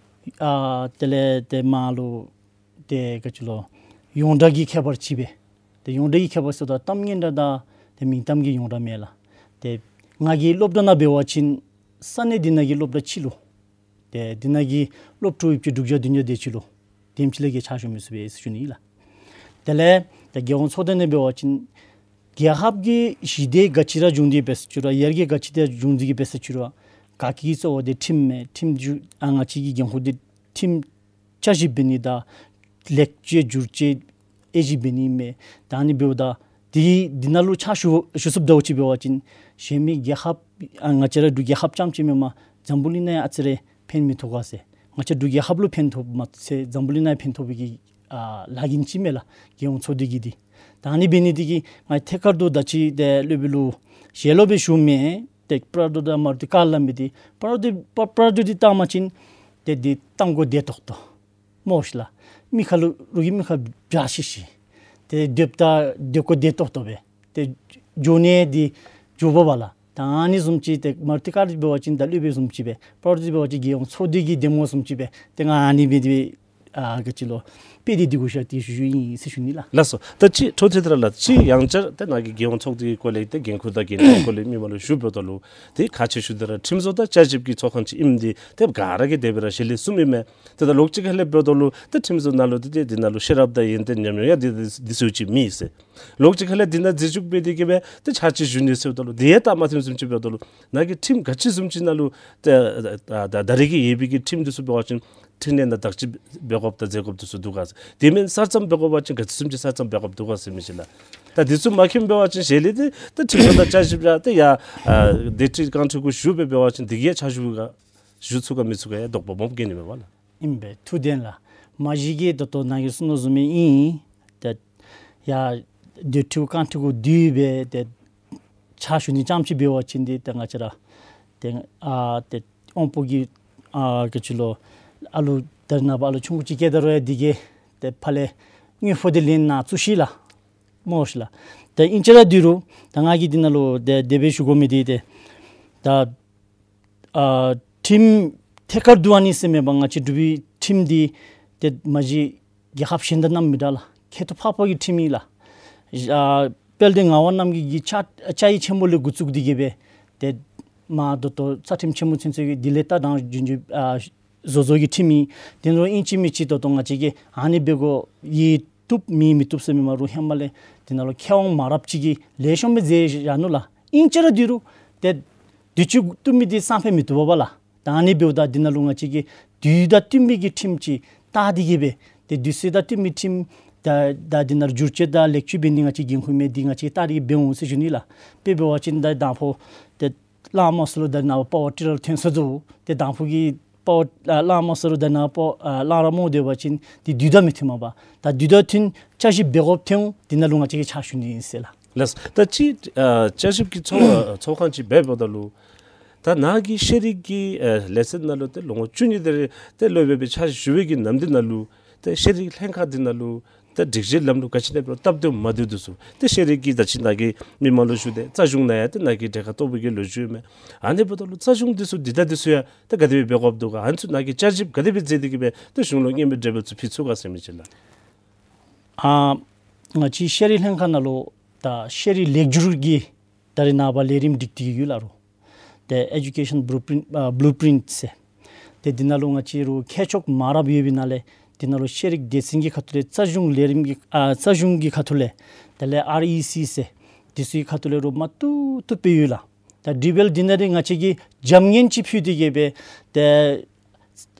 ཨ་དེ་ལས་ཏེ་མར་ལུ་ཏེ་ག་ཅི་ལོ་ཡོངས་གྲགས་ཀྱི་ཁྱད་པར་ཅིག་སྦེ། ཏེ་ཡོངས་གྲགས་ཀྱི་ཁྱད་པར་ཟེརཝ་ད་གཏམ་སྙན་གྲགས་དང་ཏེ་མིང་གཏམ་གྱི་ཡོངས་གྲགས་མས་ལགས། ཏེ་ང་གི་སློབ་གྲྭ་ནང་འབད་བ་ཅིན་ས་གནས་འདི་ནང་གི་སློབ་གྲྭ་ཕྱི་ལུ་ཏེ་འདི་ནང་གི་སློབ་ཕྲུག་ཡོད་པ་ཅིན་དྲུག་བརྒྱ་བདུན་བརྒྱ་དེ་ཅིག་ལུ་དེམ་ཅིག་ལས་བརྒལ་ཕྱག་ཞུ་མི་ཚུགས་པས་ཟེར་ཞུ་ནི་ལགས། དེ་ལས་ཏེ་རྒྱལ་ཡོངས་ཚོགས་སྡེ་ནང་འབད་བ་ཅིན་རྒྱལ་ཁབ་ཀྱི་ཞི་བདེ་ག་ཅི་ར་བྱུང་སྟེ་འབད་ས་ཅིག་རུང་ཡར་རྒྱས་ག་ཅི་ར་བྱུང་སྟེ་འབད་ས་ཅིག་རུང་ག་གི་གཙོ་བོ་འདི་ཁྲིམས་མས། ཁྲིམས་བསྒྱུར་ཨ་ང་བཅས་ཀྱི་འགན་ཁུར་འདི་ཁྲིམས་བསྐྱར་ཞིབ་འབད་ནི་དང་ལེགས་བཅོས་བསྒྱུར་བཅོས་དབྱེ་ཞིབ་འབད་ནི་མས། ད་ཨ་ནི་འབདཝ་ད་འདི་འདི་ནང་ལུ་ཕྱག་ཞུ་ཞུ་ཚུགསཔ་འདྲཝ་ཅིག་འབད་བ་ཅིན་གཞན་མི་རྒྱལ་ཁབ་ཨ་ང་བཅས་ར་འབྲུག་རྒྱལ་ཁབ་རྐྱངམ་ཅིག་མེན་པར་འཛམ་བུ་གླིང་ནང་ཡང་ཨ་ཙི་རེ་ཕན་མི་ཐོགས་ག་ཟེར། ང་བཅས་འབྲུག་རྒྱལ་ཁབ་ལུ་ཕན་ཐོགསཔ་མ་ཚད་འཛམ་བུ་གླིང་ནང་ཡང་ཕན་ཐོགས་པའི་གི་ཨ་ལཱ་འགན་ཅིག་མས་ལགས་རྒྱལ་ཡོངས་ཚོགས་སྡེ་གི་འདི། ད་ཨ་ནི་འབད་ནི་འདི་གིས་ང་ཐད་ཀར་དུ་ད་ཅི་ཏེ་སློབ་དཔོན་ལུ་ཞལ་སློབ་སྦེ་ཞུཝ་མེན། ཏེ་པྲ་ཌོ་དང་མ་རུ་ཏི་ཀར་སླབ་མི་འདི་པྲ་ཌོ་པྲ་པྲ་ཌོ་འདི་བཏང་པ་ཅིན་ཏེ་འདི་བཏང་དགོ་བདེ་ཏོག་ཏོ་སྨོ་ཤི་ལགས། མི་ཁ་ལུ་རོགས་ཀྱི་མི་ཁ་འབྱར་ཤི་ཤི། ཏེ་སྡོདཔ་ད་སྡོད་དགོ་བདེ་ཏོག་ཏོ་སྦེ་ཏེ་འགྱོ་ནི་འདི་འགྱོ་བ་བ་ལགས། ད་ཨ་ནི་བཟུམ་ཅིག་ཏེ་མ་རུ་ཏི་ཀར་འདི་འབད་བ་ཅིན་ད་སློབ་དཔོན་བཟུམ་ཅིག་སྦེ་པྲ་ཌོ་འདི་འབད་བ་ཅིན་རྒྱལ་ཡོངས་ཚོགས་སྡེ་གི་འདེམས་ངོ་བཟུམ་ཅིག་སྦེ་ཏེ་ང་ཨ་ནི་སྦེ་འདི་ཨ་ག་ཅི་ལོ་དཔེ་འདི་འདི་གུ་ཤར་ཏེ་ཞུ་ཞུཝ་ཨིན་ཟེར་ཞུ་ནི་ལགས། ལགས་སོ། ད་ཅི་འཕྲོ་མཐུད་དེ་ར་ལགས་ཅི་ཡང་བསྐྱར་ཏེ་ནཱ་གིས་རྒྱལ་ཡོངས་ཚོགས་སྡེ་གི་སྐོར་ལས་ཏེ་འགན་ཁུར་དང་འགན་འཁྲི་སྐོར་ལས་མི་མང་ལུ་ཞུ་འབདཝ་ད་ལུ་ཏེ་ཁག་ཆེ་ཤོས་འདི་ར་ཁྲིམས་བཟོ་དང་བསྐྱར་ཞིབ་ཀྱི་ཚོགས་ཁང་ཅིག་ཨིནམ་འདི་ཏེ་ག་ར་གིས་དེ་སྦེ་ར་ཞལ་ལས་གསུངམ་ཨིན་མས། ཏེ་ད་ལོགས་ཅིག་ཁ་ལས་འབདཝ་ད་ལུ་ཏེ་ཁྲིམས་བཟོ་ནང་ལུ་ཏེ་ཏེ་འདི་ནང་ལུ་ཤེས་རབ་དང་ཡོན་ཏན་ཉམས་མྱོང་ཡང་འདི་འདི་འདི་ཚུ་ཅིག་མེད་ཟེར། ལོགས་ཅིག་ཁ་ལས་འདི་ནང་འཛུལ་ཞུགས་འབད་དེ་གིས་སྦེ་ཏེ་ཕྱག་ཕྱིད་ཞུ་ནི་ཟེརཝ་ད་ལུ་དེ་ཡང་ད་མ་ཐོནམ་བཟུམ་ཅིག་འབདཝ་ད་ལུ་ནཱ་གིས་ཁྲིམས་ག་ཅི་བཟུམ་ཅིག་ནང་ལུ་ཏེ་ད་ད་ད་རེས་ཀྱི་ཡོད་པའི་གི་ཁྲིམས་འདི་ཚུ་འབད་བ་ཅིན་འཕྲི་སྣོན་དང་བརྟག་དཔྱད་འབད་དགོཔ་དང་མཛད་དགོཔ་འདི་ཚུ་འདུག་ག་ཟེར། དེ་མེན་གསར་རྩོམ་འབད་དགོ་པ་ཅིན་ག་ཅི་བཟུམ་ཅིག་གསར་རྩོམ་འབད་དགོཔ་འདུག་ག་ཟེར་མི་ཅིག་ལགས། ད་འདི་ཚུ་མ་མཁྱེནམ་འབད་བ་ཅིན་ཞལ་ལས་ཏེ་ད་ཁྲིམས་བཟོ་དང་བསྐྱར་ཞིབ་ར་ཏེ་ཡ་ཨ་སྡེ་ཁྲི་རྐང་ཁྲི་གུ་ཞུ་སྦེ་འབད་བ་ཅིན་འདི་གིས་ཕྱག་ཞུ་ག་ཞུ་ཚུགས་ག་མི་ཚུགས་ག་ཡང་དོགས་པ་སྦོམ་ག་ནི་མས་པ་ལགས། ཨིན་པས། ཐུགས་བདེན་ལགས། མ་གཞི་གིས་ད་ལྟོ་ནཱ་གིས་གསུངས་དོ་བཟུམ་སྦེ་ཨིན། ཏེ་ཡ་སྡེ་ཁྲི་རྐང་ཁྲི་གུ་བསྡུ་སྦེ་ཏེ་ཕྱག་ཞུ་ནི་རྐྱངམ་ཅིག་འབད་བ་ཅིན་འདི་ཏེ་ང་བཅས་ར་ཏེ་ཨ་ཏེ་དབང་པོ་གི་ཨ་ག་ཅི་ལོ་ཨ་ལུ་ད་རེས་ནངས་པ་ཨ་ལུ་ཆུང་ཀུ་ཅིག་སྐྱེས་ད་རུང་ཡང་འདི་གིས་ཏེ་ཕར་ལས་དངུལ་ཕོགས་འདི་ལེན་ནི་ཚུགས་ཤི་ལགས། སྨོ་ཤི་ལགས། ཏེ་ཨིན་ཅི་ར་འདི་རུང་ད་ང་གིས་འདི་ནང་ལུ་ཏེ་དེ་སྦེ་ཞུ་དགོ་མི་འདི་ཏེ་ད་ཨ་ཁྲིམས་ཐད་ཀར་དུ་ཨ་ནི་ཟེར་མེན་པར་ང་བཅས་འབྲུག་པའི་ཁྲིམས་འདི་ཏེ་མ་གཞི་རྒྱལ་ཁབ་གཞན་དང་ནམ་མི་འདྲ་ལགས། ཁྱད་དུ་འཕགས་པ་གི་ཁྲིམས་ཨིན་ལགས། ཨ་དཔལ་ལྡན་ངག་དབང་རྣམ་རྒྱལ་གྱི་བཅའ་བཅའ་ཡིག་ཆེན་མོ་ལས་འགོ་བཙུགས་ཏེ་གིས་སྦེ་ཏེ་མར་ད་ལྟོ་རྩ་ཁྲིམས་ཆེན་མོ་ཚུན་ཚོད་ཀྱི་དེ་ལས་ད་དང་རྒྱུན་རྒྱུན་ཨ་བཟོ་བཟོ་གི་ཁྲིམས་ཨིན། དེ་ནང་ལུ་ཨིན་ཅི་མིན་ཅི་ད་ལྟོ་ང་བཅས་ཀྱིས་ཨ་ནི་འབད་དགོ་ཡི་བཏུབ་མི་མི་བཏུབ་ཟེར་མི་མ་རུང་ཧེ་མ་ལས་དེ་ནང་ལུ་མཁས་དབང་མང་རབས་ཅིག་གིས་ལེགས་ཤོམ་སྦེ་མཛད་བཞག་ནུག་ལགས། ཨིན་ཅི་ར་འདི་རུང་ཏེ་དུས་ཅི་བཏུབ་མི་འདི་སང་ཕོད་མི་བཏུབ་པས་ལགས། ད་ཨ་ནི་འབདཝ་ད་འདི་ནང་ལུ་ང་བཅས་ཀྱིས་དུས་དང་བསྟུན་པའི་གི་ཁྲིམས་ཅིག་བཏགས་ཏེ་གིས་སྦེ་ཏེ་དུས་ཚོད་དང་བསྟུན་པའི་ཁྲིམས་ད་ད་འདི་ནང་བསྒྱུར་བཅོས་དང་ལེགས་བཅོས་འབད་ནི་ང་བཅས་འགན་ཁུར་མས། འདི་ང་བཅས་ཀྱིས་བཏགས་ཏེ་གིས་འབད་འོང་ཟེར་ཞུ་ནི་ལགས། དཔེ་འབད་བ་ཅིན་ད་དང་ཕུ་ཏེ་གླང་མ་ཟེར་རུང་ད་ནཱ་པ་ཝར་ཊི་ར་ལུ་ཐོན་སོ་ཅི། ཏེ་དང་ཕུ་གི་པ་ཝར་ཨ་གླང་མ་ཟེར་རུང་ད་ནཱ་པ་ཨ་གླང་ར་མོ་སྡོད་པ་ཅིན་འདི་དུས་དང་མི་མཐུན་མས་པ། ད་དུས་དང་མཐུན་བསྐྱར་ཞིབ་འབད་དགོཔ་ཐོན་འདི་ནང་ལུ་ང་བཅས་ཀྱིས་ཕྱག་ཞུ་ནི་ཨིན་ཟེར་ལགས། ལགས། ད་ཅི་ཨ་བསྐྱར་ཞིབ་ཀྱི་ཚོགས་ཨ་ཚོགས་ཁང་ཅིག་འབད་འབདཝ་ད་ལུ་ད་ནཱ་གི་ཤེས་རིག་གི་ཨ་ལེ་ཚན་ནང་ལུ་ཏེ་ལོ་ངོ་བཅུ་གཉིས་དེ་རེ་ཏེ་སློབ་དཔོན་སྦེ་ཕྱག་ཞུ་བའི་གི་ནམ་དུས་ནང་ལུ་ཏེ་ཤེས་རིག་ལྷན་ཁག་འདི་ནང་ལུ་ ད་སྒྲིག་གཞི་ལམ་ལུགས་ག་ཅི་ཨིན་ན་འབད་རུང་སྟབས་བདེཝ་མ་བདེཝ་འདི་ཚུ་ཏེ་ཤེས་རིག་གིས་ད་ཅི་ནཱ་གིས་མི་མང་ལུ་ཞུ་སྟེ་རྩ་གཞུང་ནང་ཡང་ཏེ་ནཱ་གིས་གྲལ་ཁར་གཏོགས་པའི་གི་ལོ་རྒྱུས་ཡོད་མས། ཨ་ནི་འབདཝ་ད་ལུ་རྩ་གཞུང་འདི་ཚུ་འདི་དང་འདི་ཚུ་ཡང་ད་ག་དེ་སྦེ་འབད་དགོཔ་འདུག་ག། ཨ་ནི་ཚུ་ནཱ་གིས་བསྐྱར་ཞིབ་ག་དེ་སྦེ་མཛད་དེ་གི་སྦེ་ཏེ་གཞུང་ལུ་སྔོན་མའི་འགྲེལ་པ་ཚུ་ཕུལ་ཚུགས་ག་ཟེར་མི་ཅིག་ལགས། ཨ་ང་བཅས་ཤེས་རིག་ལྷན་ཁག་ནང་ལུ་ད་ཤེས་རིག་ལེགས་བསྒྱུར་གྱི་ད་རེས་ནངས་པ་ལས་རིམ་སྒྲིག་སྟེ་གི་ཡོད་ལགས་རོ། ཏེ་ཨེ་ཌུ་ཀེ་ཤཱན་བུ་ལུ་པི་རིནཊ་ཨ་བུ་ལུ་པི་རིནཊ་ཟེར། ཏེ་འདི་ནང་ལུ་ང་བཅས་རུང་མཁས་མཆོག་མང་རབས་ཡོད་པའི་ནང་ལས་འདི་ནང་ལུ་ཤེས་རིག་སྡེ་ཚན་གྱི་ཁ་ཐུག་ལས་རྩ་གཞུང་ལས་རིམ་གྱི་ཨ་རྩ་གཞུང་གི་ཁ་ཐུག་ལས་དེ་ལས་ཨར་ཨི་སི་ཟེར་འདི་ཚུ་གི་ཁ་ཐུག་ལས་རུང་མང་ཐུབ་ཐུབ་སྦེ་ཡོད་ལགས། ད་དེ་འབདཝ་ལས་འདི་ནང་ར་ང་བཅས་ཀྱིས་རྒྱབ་གཉེར་ཅིག་ཕུལ་ཏེ་གི་སྦེ་ཏེ་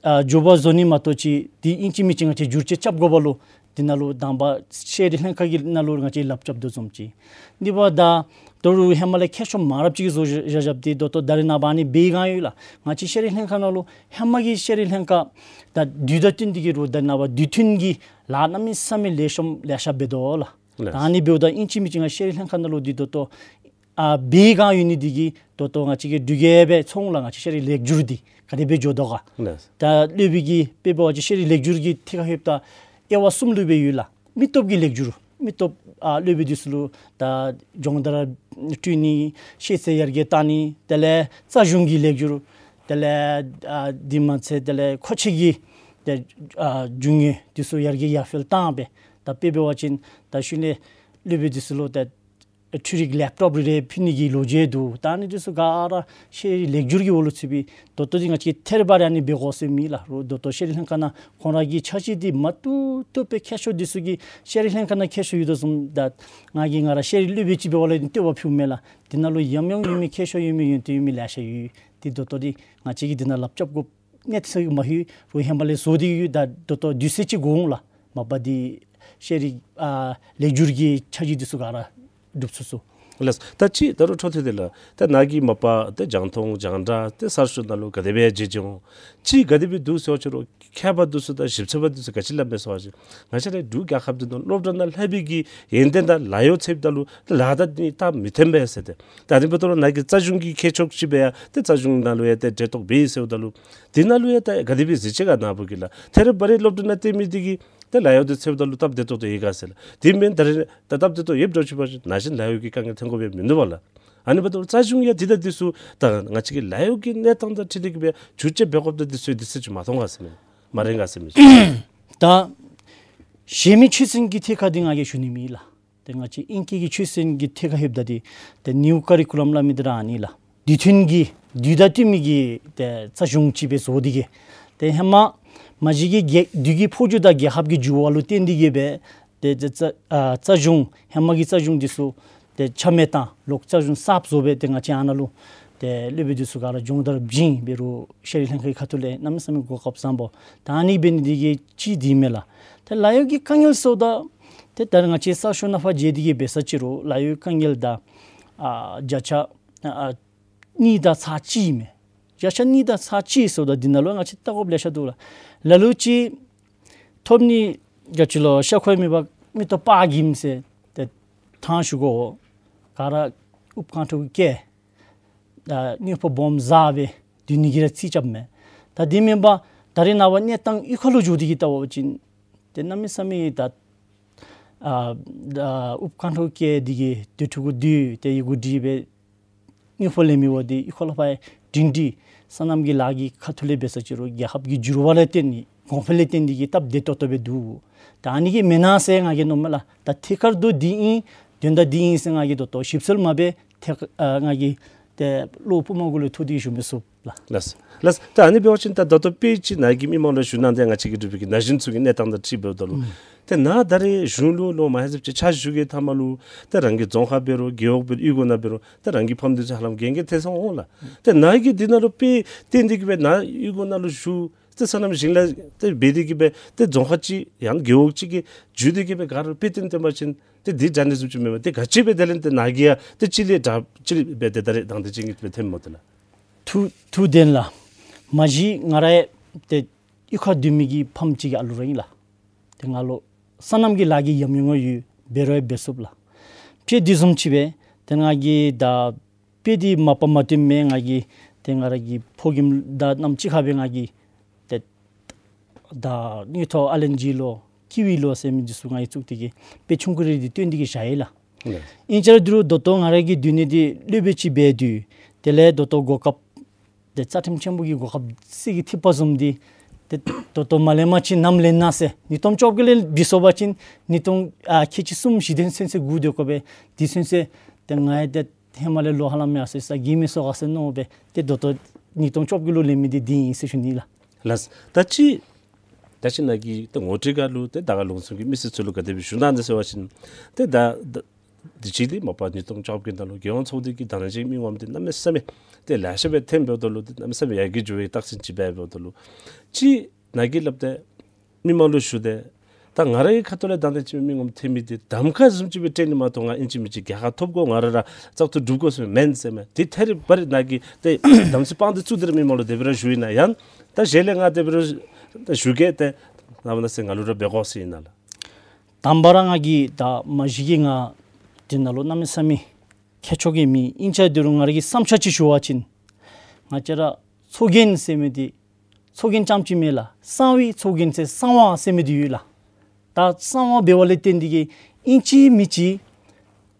ཨ་མགྱོགས་པ་བཟོ་ནི་མ་གཏོགས་ཅིག་འདི་ཨིན་ཅི་མིན་ཅི་ང་བཅས་བསྒྱུར་བཅོས་རྐྱབ་དགོ་པ་ལུ་འདི་ནང་ལུ་དང་པ་ཤེས་རིག་ལྷན་ཁག་གི་ནང་ལུ་ང་བཅས་ལགཔ་རྐྱབ་དོ་བཟུམ་ཅིག། འདི་འབདཝ་ད་ད་རུང་ཧེ་མ་ལས་མཁས་མཆོག་མང་རབས་ཅིག་གིས་བཟོ་བཞག་བཞགཔ་འདི་ད་ལྟོ་ད་རེས་ནངས་པ་ཨ་ནི་འབད་བའི་སྒང་ཡོད་ལགས། ང་བཅས་ཤེས་རིག་ལྷན་ཁག་ནང་ལུ་ཧེ་མ་གི་ཤེས་རིག་ལྷན་ཁག་ད་དུས་དང་བསྟུན་ཏེ་གི་རུང་ད་རེས་ནངས་པ་དུས་མཐུན་གྱི་ལཱ་གནམ་མེད་ས་མེད་ལེགས་ཤོམ་ལེ་ཤ་འབད་དོ་ལགས། ལགས། ད་ཨ་ནི་འབདཝ་ད་ཨིན་ཅི་མིན་ཅི་ང་བཅས་ཤེས་རིག་ལྷན་ཁག་ནང་ལུ་འདི་ད་ལྟོ་ཨ་འབད་བའི་སྒང་ཡོད་ནི་འདི་གིས་ད་ལྟོ་ང་བཅས་ཀྱིས་འབྲུག་རྒྱལ་སྦེ་ཚོར་འོང་ལགས། ང་བཅས་ཤེས་རིག་ལེགས་བསྒྱུར་འདི་ག་དེ་སྦེ་འགྱོ་དོ་ག། ལགས། ད་སློབ་དཔོན་གྱིས་དཔེ་འབད་བ་ཅིན་ཤེས་རིག་ལེགས་བསྒྱུར་གྱི་ཐད་ཁར་ལྷོདཔ་ད་དབྱེ་བ་གསུམ་ལུ་སྦེ་ཡོད་ལགས། མི་སྟོབས་ཀྱི་ལེགས་བསྒྱུར། མི་སྟོབས་ཨ་སློབ་དཔོན་འདི་ཚུ་ལུ་ད་སྦྱོང་བརྡར་སྤྲོད་ནི་ཤེས་ཚད་ཡར་རྒྱས་བཏང་ནི། དེ་ལས་རྩ་གཞུང་གི་ལེགས་བསྒྱུར། དེ་ལས་ཨ་འདི་མ་ཚད་དེ་ལས་མཁོ་ཆས་ཀྱི་ཏེ་ཨ་རྒྱུ་དངོས་འདི་ཚུ་ཡར་རྒྱས་ཡར་འཕེལ་བཏང་སྦེ་ད་དཔེ་འབད་བ་ཅིན་ད་ཤུལ་ལས་སློབ་དཔོན་འདི་ཚུ་ལུ་ད་འཕྲུལ་རིག་ལེབ་ཊོབ་རེ་རེ་ཕུལ་ནི་གི་ལོ་རྒྱུས་འདུག། ད་ཨ་ནི་འདི་ཚུ་ག་ར་ཤེས་རིག་ལེགས་བསྒྱུར་གྱི་འོག་ལུ་ཚུད་པའི་ད་ལྟོ་འདི་ང་བཅས་ཐད་རི་བ་རི་ཨ་ནི་འབད་དགོ་ཟེར་མེད་ལགས། རུང་ད་ལྟོ་ཤེས་རིག་ལྷན་ཁག་ནང་ཁོང་ར་གི་འཆར་གཞི་འདི་མང་ཐུབ་ཐུབ་སྦེ་མཁས་མཆོག་འདི་ཚུ་གིས་ཤེས་རིག་ལྷན་ཁག་ནང་མཁས་མཆོག་ཡོད་དོ་བཟུམ་ད་ང་གིས་ང་ར་ཤེས་རིག་སློབ་དཔོན་ཅིག་འབད་བ་ལས་ནི་བསྟོད་པ་ཕུལཝ་མེན་ལགས། འདི་ནང་ལུ་ཡམ་ཡོམ་ཡོད་མི་མཁས་མཆོག་ཡོད་མི་ཡོན་ཏན་ཡོད་མི་ལེ་ཤ་ཡོད། འདི་ད་ལྟོ་འདི་ང་བཅས་ཀྱིས་འདི་ནང་ལགཔ་རྐྱབ་དགོཔ་གནད་ཚུད་མ་ལྷོད་རུང་ཧེ་མ་ལས་བཟོ་སྟེ་གི་ཡོད། ད་ད་ལྟོ་དུས་ཚོད་ཅིག་འགོར་འོང་ལགས། མ་པ་འདི་ཤེས་རིག་ཨ་ལེགས་བསྒྱུར་གྱི་འཆར་གཞི་འདི་ཚུ་ག་ར་འགྲུབ་ཚུགས་ཚུགས། ལགས། ད་ཅི་ད་རུང་འཕྲོ་མཐུད་དེ་ལགས། ད་ནཱ་གིས་མ་པ་ད་རྒྱང་མཐོང་རྒྱང་བསྒྲགས་ད་གསར་ཤོག་ནང་ལུ་ག་དེ་སྦེ་མཇལ་མཇལ་འོང་། ཅི་ག་དེ་སྦེ་འདུག་ཟེར་བ་ཅིན་རུང་མཁས་པ་འདི་ཚུ་དང་ཞིབ་འཚོལ་པ་འདི་ཚུ་ག་ཅི་སླབ་མས་ཟེར་བ་ཅིན་ང་བཅས་རའི་འབྲུག་རྒྱལ་ཁབ་འདི་ནང་སློབ་གྲྭ་ནང་ལྷབ་པའི་གི་ཡོན་ཏན་དང་ལཱ་གཡོག་འཚོལཝ་ད་ལུ་ད་ལཱ་དང་ནི་སྟབས་མི་མཐུན་པས་ཟེར་ཏེ། ད་ཨ་ནི་འབདཝ་ད་ལུ་ནཱ་གིས་རྩ་གཞུང་གི་མཁས་མཆོག་ཅིག་སྦེ་ཡང་ཏེ་རྩ་གཞུང་ནང་ལུ་ཡང་ཏེ་གྲལ་གཏོགས་འབད་ཡི་ཟེརཝ་ད་ལུ་འདི་ནང་ལུ་ཡང་ད་ག་དེ་སྦེ་གཟིགས་ཅི་ག་ནཱ་བུ་གིས་ལགས། ཐད་རི་བ་རི་སློབ་གྲྭ་ནང་སྟོན་མི་འདི་གིས་ཏེ་ལཱ་གཡོག་འདི་འཚོལཝ་ད་ལུ་སྟབས་བདེ་ཏོག་ཏོ་ཡོད་ག་ཟེར་ལགས། དེ་མེན་ད་རེས་ད་སྟབས་བདེ་ཏོག་ཡོདཔ་འདྲཝ་ཅིག་འབད་བ་ཅིན་ན་གཞོན་ལཱ་གཡོག་གི་དཀའ་ངལ་ཐོན་དགོཔ་ཡང་མིན་འདུག་པ་ལགས། ཨ་ནི་འབདཝ་ད་རྩ་གཞུང་ཡང་འདི་དང་འདི་ཚུ་ད་ང་བཅས་ཀྱི་ལཱ་གཡོག་གི་གནས་སྟངས་དང་འཁྲིལ་ཏེ་གི་སྦེ་བསྒྱུར་བཅོས་འབད་དགོཔ་ད་འདི་ཚུ་འདི་ཚུ་ཅིག་མ་མཐོང་ག་ཟེར་མས། མ་རན་ག་ཟེར་མས། ད་གཞན་མི་ཆོས་ཚན་གྱི་ཐད་ཁར་འདི་ང་གིས་ཞུ་ནི་མེད་ལགས། ཏེ་ང་བཅས་ཨིང་སྐད་ཀྱི་ཆོས་ཚན་གྱི་ཐད་ཁར་ལྷོདཔ་ད་འདི་ཏེ་ནིའུ་ཀ་རི་ཀུ་ལམ་སླབ་མི་འདི་ར་ཨ་ནི་ལགས། དུས་མཐུན་གྱི་དུས་དང་བསྟུན་མི་གི་ཏེ་རྩ་གཞུང་ཅིག་སྦེ་བཟོ་སྟེ་གི་ཏེ་ཧེ་མ་མ་གཞི་གི་རྒྱལ་དུས་ཀྱི་འཕོ་འགྱུར་དང་རྒྱལ་ཁབ་ཀྱི་འགྱུར་བ་ལུ་བརྟེན་ཏེ་གི་སྦེ་ཏེ་ཏེ་རྩ་ཨ་རྩ་གཞུང་ཧེ་མ་གི་རྩ་གཞུང་འདི་ཚུ་ཏེ་ཆ་མེད་བཏང་ལོག་རྩ་གཞུང་གསརཔ་བཟོ་སྦེ་ཏེ་ང་བཅས་ཨ་ནཱ་ལུ་ཏེ་སློབ་དཔོན་འདི་ཚུ་ག་ར་སྦྱོང་བརྡར་བྱིན་འབད་རུང་ཤེས་རིག་ལྷན་ཁག་གི་ཁ་ཐུག་ལས་གནམ་མེད་ས་མེད་གོ་སྐབས་བཟང་པོ། ད་ཨ་ནི་འབད་ནི་འདི་གིས་ཅིག་འདི་མས་ལགས། ཏེ་ལཱ་གཡོག་གི་དཀའ་ངལ་ཟེརཝ་ད་ཏེ་ད་ང་བཅས་གསར་ཤོག་ནང་ཕར་མཇལ་ཏེ་གི་འབད་ས་ཅིག་རུང་ལཱ་གཡོག་དཀའ་ངལ་ད་ཨ་བརྒྱ་ཆ་ཨ་གཉིས་དང་ཚག་གཅིག་མས། བརྒྱ་ཆ་གཉིས་དང་ཚག་གཅིག་ཟེརཝ་ད་འདི་ནང་ལུ་ང་བཅས་བལྟ་དགོཔ་ལེ་ཤ་འདུག་ལགས། ལ་ལུ་ཅིག་ཐོབ་ནི་ག་ཅི་ལོ་ཤ་ཁོ་མེད་པར་མིག་ཏོ་པགས་འགྱིམ་ཟེར་ཏེ་ཐང་ཞུ་དགོ། ག་ར་དབུགས་རྐང་ཐང་གི་སྐད་ད་དངུལ་ཕོགས་སྦོམ་བཟའ་སྦེ་སྡོད་ནི་གི་ར་རྩིས་རྐྱབ་མས། ད་དེ་མེན་པར་ད་རེས་ནངས་པ་གནས་སྟངས་གཡུས་ཁ་ལུ་འགྱོ་སྟེ་གི་བལྟ་བ་ཅིན་ཏེ་གནམ་མེད་ས་མེད་ད་ཨ་ཨ་དབུགས་རྐང་ཐང་གི་སྐད་འདི་གིས་དུས་ཐུང་ཀུ་སྡོད་ཏེ་ཡི་གུ་བྲིས་སྦེ་དངུལ་ཕོགས་ལེན་མི་འབདཝ་འདི་གཡུས་ཁ་ལུ་ཕར་སྒྲིང་སྒྲི་སོ་ནམ་གྱི་ལཱ་གི་ཁ་ཐུག་ལས་འབད་ས་ཅིག་རུང་རྒྱལ་ཁབ་ཀྱི་འགྱུར་བ་ལུ་བརྟེན་ནི་གོང་འཕེལ་ལུ་བརྟེན་ཏེ་གི་སྟབས་བདེ་ཏོག་ཏོ་སྦེ་འདུག། ད་ཨ་ནི་གིས་མེན་ན་ཟེར་ང་གིས་མནོཝ་མས་ལགས། ད་ཐད་ཀར་དུ་འདི་ཨིན་དོན་དག་འདི་ཨིན་ཟེར་ང་གིས་ད་ལྟོ་ཞིབ་འཚོལ་མ་འབད། ཐད་ཨ་ང་གིས་ཏེ་བློ་དཔུང་མ་གུ་ལས་ཐུག་སྟེ་ཞུ་མི་ཚུགས་ལགས། ལགས་ལགས། ད་ཨ་ནི་འབད་བ་ཅིན་ད་ད་ལྟོ་དཔེ་ཅིག་ནཱ་གིས་མི་མང་ལུ་ཞུ་གནང་སྟེ་ང་བཅས་ཀྱི་འབྲུག་པའི་གི་ན་གཞོན་ཚུ་གི་གནས་སྟངས་དང་འཁྲིལ་འབདཝ་ད་ལུ་ཨུམ་ཏེ་ནཱ་ད་རེས་གཞུང་ལུ་ལོ་མ་ཧེ་ཟེར་ཅིག་ཕྱག་ཞུ་གི་མཐའ་མ་ལུ་ཏེ་རང་གི་རྫོང་ཁག་འབད་རུང་རྒེད་འོག་འབད་རུང་གཡུས་སྒོ་ནང་འབད་རུང་ཏེ་རང་གི་ཕམ་འདི་ཚུ་ཧ་ལམ་རྒན་རྒས་ཐལ་སོང་འོང་ལགས། ཏེ་ནཱ་གིས་འདི་ནང་ལུ་དཔེ་བསྟན་ཏེ་གི་སྦེ་ནཱ་གཡུས་སྒོ་ནང་ལུ་བཞུགས་ཏེ་སོ་ནམ་ཞིང་ལཱ་ཏེ་འབད་དེ་གི་སྦེ་ཏེ་རྫོང་ཁག་ཅིག་ཡང་རྒེད་འོག་ཅིག་གི་བརྒྱུད་དེ་གི་སྦེ་ག་ར་དཔེ་སྟོན་སྟོན་པ་ཅིན་ཏེ་འདི་འདྲ་ནི་བཟུམ་ཅིག་མེན་པར་ཏེ་ག་ཅི་སྦེ་དེ་ལས་ཏེ་ནཱ་གིས་ཡང་ཏེ་ཅིག་ལས་དྲག་ཅིག་སྦེ་ཏེ་ད་རེས་དང་འདོད་ཅན་གྱི་སྦེ་ཐོན་མོ་ཏེ་ལགས། ཐུགས་ཐུགས་བདེན་ལགས། མ་གཞི་ང་ར་ཡང་ཏེ་གཡུས་ཁར་སྡོད་མི་གི་ཕམ་ཅིག་གི་ཨ་ལུ་ར་ཨིན་ལགས། ཏེ་ང་ལུ་སོ་ནམ་གྱི་ལཱ་གི་ཉམས་མྱོང་ཡོད། འབད་རུང་ཡང་འབད་ཚུགས་ལགས། ཏེ་དེ་བཟུམ་ཅིག་སྦེ་ཏེ་ང་གིས་ད་དཔེ་འདི་མ་པ་མ་སྟོནམ་མས། ང་གིས་ཏེ་ང་ར་གི་ཕོ་རྒནམ་དང་གནམ་གཅིག་ཁར་སྦེ་ང་གིས་ཏེ་ད་དངུལ་ཐོག་ཨ་ལན་ཇི་ལུ་ སྐྱིད་པའི་ལོ་ཟེར་མི་འདི་ཚུ་ང་གིས་བཙུགས་ཏེ་གིས་དཔེ་ཆུང་ཀུ་རེ་འདི་སྟོན་ཏེ་གིས་བཞག་ཡི་ལགས། ལགས། ཨིན་ཅི་ར་འདི་རུ་ད་ལྟོ་ང་ར་གི་སྡོད་གནས་འདི་སློབ་དཔོན་ཅིག་འབད་དུས་དེ་ལས་ད་ལྟོ་གོ་སྐབས་དེ་རྩ་ཁྲིམས་ཆེན་པོ་གི་གོ་སྐབས་གསེར་གྱི་ཐིགས་པ་བཟུམ་འདི་དེ་ད་ལྟོ་མ་ལེན་པ་ཅིན་ནམ་ལེན་ན་ཟེར། ཉིས་སྟོང་བཅོ་བརྒྱད་ལས་འབད་སོང་པ་ཅིན་ཉིས་སྟོང་ཨ་ཁལ་གཅིག་གསུམ་བཞི་དེ་ཚུན་ཚོད་སྒུག་སྡོད་དགོ་པས། དེ་ཚུན་ཚོད་དེ་ང་ཡང་དེ་ཧེ་མ་ལས་ལོ་ཧ་ལམ་ཡར་སོ་ཡི་ས་གི་མི་སོ་ག་ཟེར་མནོ་སྦེ་དེ་ད་ལྟོ་ཉིས་སྟོང་བཅོ་བརྒྱད་ལུ་ལེན་མི་འདི་འདི་ཨིན་ཟེར་ཞུ་ནི་ལགས། ལགས། ད་ཅི་ད་ཅི་ནཱ་གི་ད་ངོ་སྤྲོད་ཁར་ལུ་ཏེ་ད་ག་ལུང་ཚུ་གི་མི་སེར་ཚུ་ལུ་ག་དེ་སྦེ་ཞུ་གནང་ནི་ཟེར་བ་ཅིན་ཏེ་ད་ད་འདི་ཅིག་འདི་མ་པ་ཉིས་སྟོང་བཅོ་བརྒྱད་ནང་ལུ་རྒྱལ་ཡོངས་ཚོགས་སྡེ་གི་དང་འདོད་ཅན་མི་ངོམ་འདི་གནམ་མེད་ས་མེད་ཏེ་ལེ་ཤ་སྦེ་ཐོནམ་འབདཝ་ད་ལུ་ཏེ་གནམ་མེད་ས་མེད་ཡར་རྒྱས་འགྱོ་བའི་རྟགས་མཚན་ཅིག་འབད་འབདཝ་ད་ལུ་ཅིག་ནཱ་གིས་སླབ་སྟེ་མི་མང་ལུ་ཞུ་སྟེ་ད་ང་རའི་ཁ་ཐུག་ལས་དང་འདོད་ཅན་མི་ངོམ་ཐོན་མི་འདི་གདམ་ཁ་བཟུམ་ཅིག་སྦེ་སྤྲོད་ནི་མ་གཏོགས་ང་ཨིན་ཅི་མིན་ཅི་རྒྱལ་ཁ་ཐོབ་དགོ་ང་ར་ར་བཙག་འཐུ་གྲུབ་དགོ་ཟེར་མི་མེན་ཟེར་མས། དེ་ཐད་རི་བ་རི་ནཱ་གིས་ཏེ་དམ་ཚིག་དཔང་དུ་བཙུགས་ཏེ་ར་མི་མང་ལུ་དེ་སྦེ་ར་ཞུ་ཡི་ན་ཡང་ད་གཞན་ལས་ང་དེ་སྦེ་ར་ཞུ་གེ་ཏེ་ནམ་ན་ཟེར་ང་ལུ་ར་འབད་དགོ་ཟེར་ཨིན་ན་ལགས། དང་པ་ར་ང་གིས་ད་མ་གཞི་གིས་ང་འདི་ནང་ལུ་གནམ་མེད་ས་མེད་ཁྱད་མཆོག་གི་མི་ཨིན་ཅི་འདི་རུ་ང་ར་གི་བསམ་འཆར་ཅིག་ཞུ་བ་ཅིན་ང་བཅས་ར་ཚོགས་རྒྱན་ཟེར་མི་འདི་ཚོགས་རྒྱན་རྐྱངམ་ཅིག་མེན་ལགས། གསང་བའི་ཚོགས་རྒྱན་ཟེར་གསང་བ་ཟེར་མི་འདི་ཡོད་ལགས། ད་གསང་བ་འབདཝ་ལས་བརྟེན་ཏེ་གིས་ཨིན་ཅི་མིན་ཅི་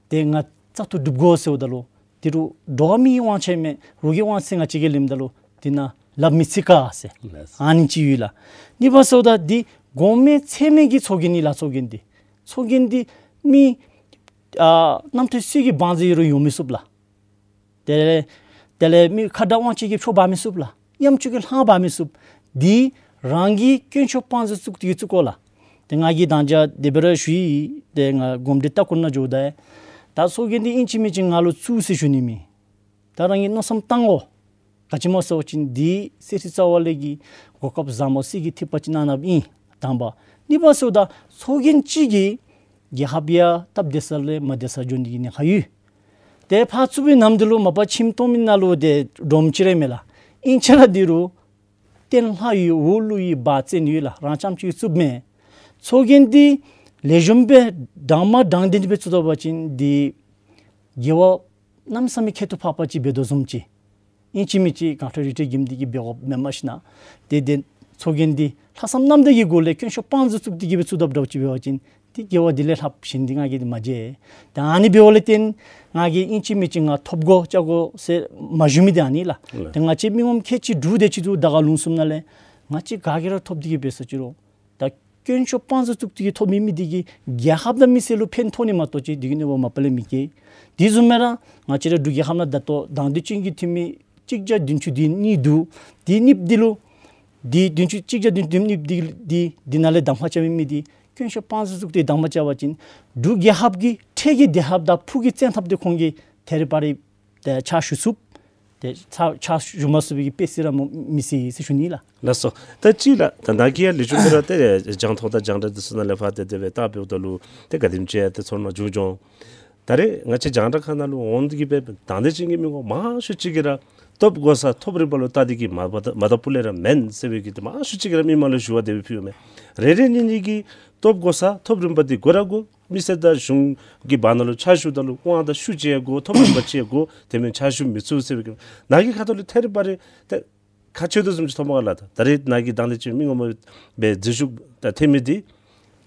ཏེ་ང་བཙག་འཐུ་གྲུབ་དགོ་ཟེརཝ་ད་ལུ་དེ་རུ་འགྲོ་བ་མིའི་དབང་ཆ་མེན་རོགས་ཀྱི་དབང་ཆ་ང་བཅས་ཀྱིས་ལེནམ་ད་ལུ་དེ་ནང་ལགཔ་མི་ཚིག་ག་ཟེར། ལགས། ཨ་ནི་ཅིག་ཡོད་ལགས། གཉིས་པ་ཟེརཝ་ད་འདི་གོང་མའི་ཚད་མའི་གི་ཚོགས་རྒྱན་ཨིན་ལགས། ཚོགས་རྒྱན་འདི་ཚོགས་རྒྱན་འདི་མི་ཨ་རྣམ་ཐོས་སྲས་ཀྱི་བང་མཛོད་ཡོད་རུང་ཡོད་མི་ཚུགས་ལགས། དེ་ལས་དེ་ལས་མི་ཁ་དྲག་དབང་ཆེ་གིས་འཕྲོག་འབག་མི་ཚུགས་ལགས། ཡམ་ཆུང་གིས་ལྷང་འབག་མི་ཚུགས། འདི་རང་གིས་དཀོན་མཆོག་དཔང་བཙུགས་བཙུགས་ཏེ་གིས་བཙུགས་དགོ་ལགས། ཏེ་ང་གིས་ད་ཅི་དེ་སྦེ་ར་ཞུ་ཡི། ཏེ་ང་གོམས་འདྲིས་ལྟ་སྐོར་ནང་འགྱོཝ་ད་ད་ཚོགས་རྒྱན་འདི་ཨིན་ཅི་མིན་ཅི་ང་ལུ་བཙུགས་ཟེར་ཞུ་ནི་མེད། ད་རང་གིས་མནོ་བསམ་བཏང་དགོ། ག་ཅི་སྨོ་ཟེར་བ་ཅིན་འདི་གསེར་ཁྲི་རྩ་བ་ལས་ཀྱི་གོ་སྐབས་བཟང་མོ་གསེར་གྱི་ཐིགས་པ་ཅིག་གནང་གནངམ་ཨིན། དང་པ། གཉིས་པ་ཟེརཝ་ད་ཚོགས་རྒྱན་གཅིག་གིས་རྒྱལ་ཁབ་ཡང་སྟབས་བདེ་ས་ལས་མ་བདེ་ས་འགྱོ་ནི་གི་ཉེན་ཁ་ཡོད། ཏེ་ཕར་བཙུགས་པའི་ནམ་དུས་ལུ་མ་པ་ཁྱིམ་སྟོང་མི་ནང་ལུ་ཏེ་སྒྲོམ་ཅིག་ར་མེད་ལགས། ཨིན་ཅི་ར་འདི་རུ་སྟེང་ལྷ་ཡོད་འོག་ཀླུ་ཡོད་བ་ཅིན་ཡོད་ལགས། རང་རྐྱངམ་ཅིག་བཙུགསཔ་མེན། ཚོགས་རྒྱན་འདི་ལེགས་ཤོམ་སྦེ་དྲང་མ་དྲང་བདེན་སྦེ་བཙུགས་ད་པ་ཅིན་འདི་རྒྱལ་བ་གནམ་མེད་ས་མེད་ཁྱད་དུ་འཕགས་པ་ཅིག་འབད་དོ་བཟུམ་ཅིག། ཨིན་ཅི་མིན་ཅི་གངས་ཁྲོད་རི་ཁྲོད་དགོན་སྡེ་གིས་འབད་དགོཔ་མེན་མས་ཤིག་ན། ཏེ་དེ་ཚོགས་རྒྱན་འདི་ལྷག་བསམ་རྣམ་དག་གི་སྒོ་ལས་དཀོན་མཆོག་དཔང་བཙུགས་བཙུགས་ཏེ་གིས་སྦེ་བཙུགས་དཔ་འདྲཝ་ཅིག་འབད་བ་ཅིན་ཏེ་རྒྱལ་བ་འདི་ལས་ལྷགཔ་གཞན་འདི་ང་གིས་མ་མཇལ། ཏེ་ཨ་ནི་འབདཝ་ལས་བརྟེན་ང་གིས་ཨིན་ཅི་མིན་ཅི་ང་ཐོབ་དགོ་བཅར་དགོ་ཟེར་མ་ཞུ་མི་འདི་ཨ་ནི་ལགས། ལགས། ཏེ་ང་བཅས་མི་ངོམ་ཁལ་གཅིག་དྲུག་དེ་ཅིག་འདུག། ད་ག་ལུང་གསུམ་ནང་ལས་ང་བཅས་ག་གིས་ར་ཐོབ་སྟེ་གིས་འབད་སོ་ཅི་རུང་ད་དཀོན་མཆོག་དཔང་བཙུགས་བཙུགས་ཏེ་གིས་ཐོབ་མི་མི་འདི་གིས་རྒྱལ་ཁབ་དང་མི་སེར་ལུ་ཕན་ཐོགས་ནི་མ་གཏོགས་ཅིག་སྡུག་བསྔལ་བ་མ་པ་ལས་མི་སྐྱེལ། དེ་བཟུམ་སྦེ་ར་ང་བཅས་ར་འབྲུག་རྒྱལ་ཁབ་ནང་ད་ལྟོ་དང་འདོད་ཅན་གྱི་འཐུས་མི་གཅིག་བརྒྱ་བདུན་ཅུ་དོན་གཉིས་འདུག། དེ་གཉིས་འདི་ལུ་དེ་བདུན་ཅུ་གཅིག་བརྒྱ་བདུན་ཅུ་དོན་གཉིས་འདི་འདི་འདི་ནང་ལས་གདམ་ཁ་རྐྱབ་མི་མི་འདི་དཀོན་མཆོག་དཔང་བཙུགས་བཙུགས་ཏེ་གདམ་ཁ་རྐྱབ་པ་ཅིན་འབྲུག་རྒྱལ་ཁབ་ཀྱི་འཕྲལ་གྱི་བདེ་ཧབ་དང་ཕུགས་ཀྱི་བཙན་ཐབས་འདི་ཁོང་གིས་ཐད་རི་བ་རི་ཏེ་ཕྱག་ཞུ་ཚུགས། ཏེ་ཕྱག་ཕྱག་ཞུ་མ་ཚུགས་པའི་གི་དཔེ་སྲིད་ར་མི་སྲིད་ཟེར་ཞུ་ནི་ལགས། ལགས་སོ། ད་ཅི་ལགས། ད་ནཱ་གིས་ཡང་ལེགས་ཤོམ་སྦེ་ར་ཏེ་རྒྱང་མཐོང་དང་རྒྱང་བསྒྲགས་འདི་ཚུ་ནང་ལས་ཕར་ཏེ་དེ་སྦེ་བལྟ་འབདཝ་ད་ལུ་ཏེ་ག་དེམ་ཅིག་ཡང་ཏེ་ཚོར་སྣང་བྱུང་བྱུང་། ད་རེས་ང་བཅས་རྒྱང་བསྒྲགས་ཁང་ནང་ལུ་འོང་སྟེ་གིས་སྦེ་དང་འདོད་ཅན་གྱི་མི་ངོམ་མང་ཤོས་ཅིག་གིས་ར་སྟོབས་གོ་ས་ཐོབ་རིམ་པ་ལུ་བལྟ་སྟེ་གིས་མ་པ་མ་བལྟ་བུ་ལས་ར་མེན་ཟེར་བའི་གི་ཏེ་མང་ཤོས་ཅིག་གིས་ར་མི་མང་ལུ་ཞུ་བ་དེ་སྦེ་ཕུལཝ་མས། རེ་རེ་གཉིས་གཉིས་ཀྱིས་སྟོབས་གོ་ས་ཐོབ་རིམ་པ་འདི་དགོ་ར་དགོ། མི་སེར་དང་གཞུང་གི་བར་ན་ལུ་ཕྱག་ཞུཝ་ད་ལུ་དབང་དང་ཤུགས་ཅིག་ཡང་དགོ། ཐོབ་རིམ་པ་ཅིག་ཡང་དགོ། དེ་མེན་ཕྱག་ཞུ་མི་ཚུགས་ཟེར་བའི་གི་ནཱ་གི་ཁ་ཐུག་ལས་ཐད་རི་བ་རི་ཏེ་ཁག་ཆེ་དོ་བཟུམ་ཅིག་མཐོངམ་མས་ལགས། ད་ད་རེས་ནཱ་གིས་དང་འདོད་ཅན་མི་ངོམ་སྦེ་འཛུལ་ཞུགས་ད་ཐོན་མི་འདི་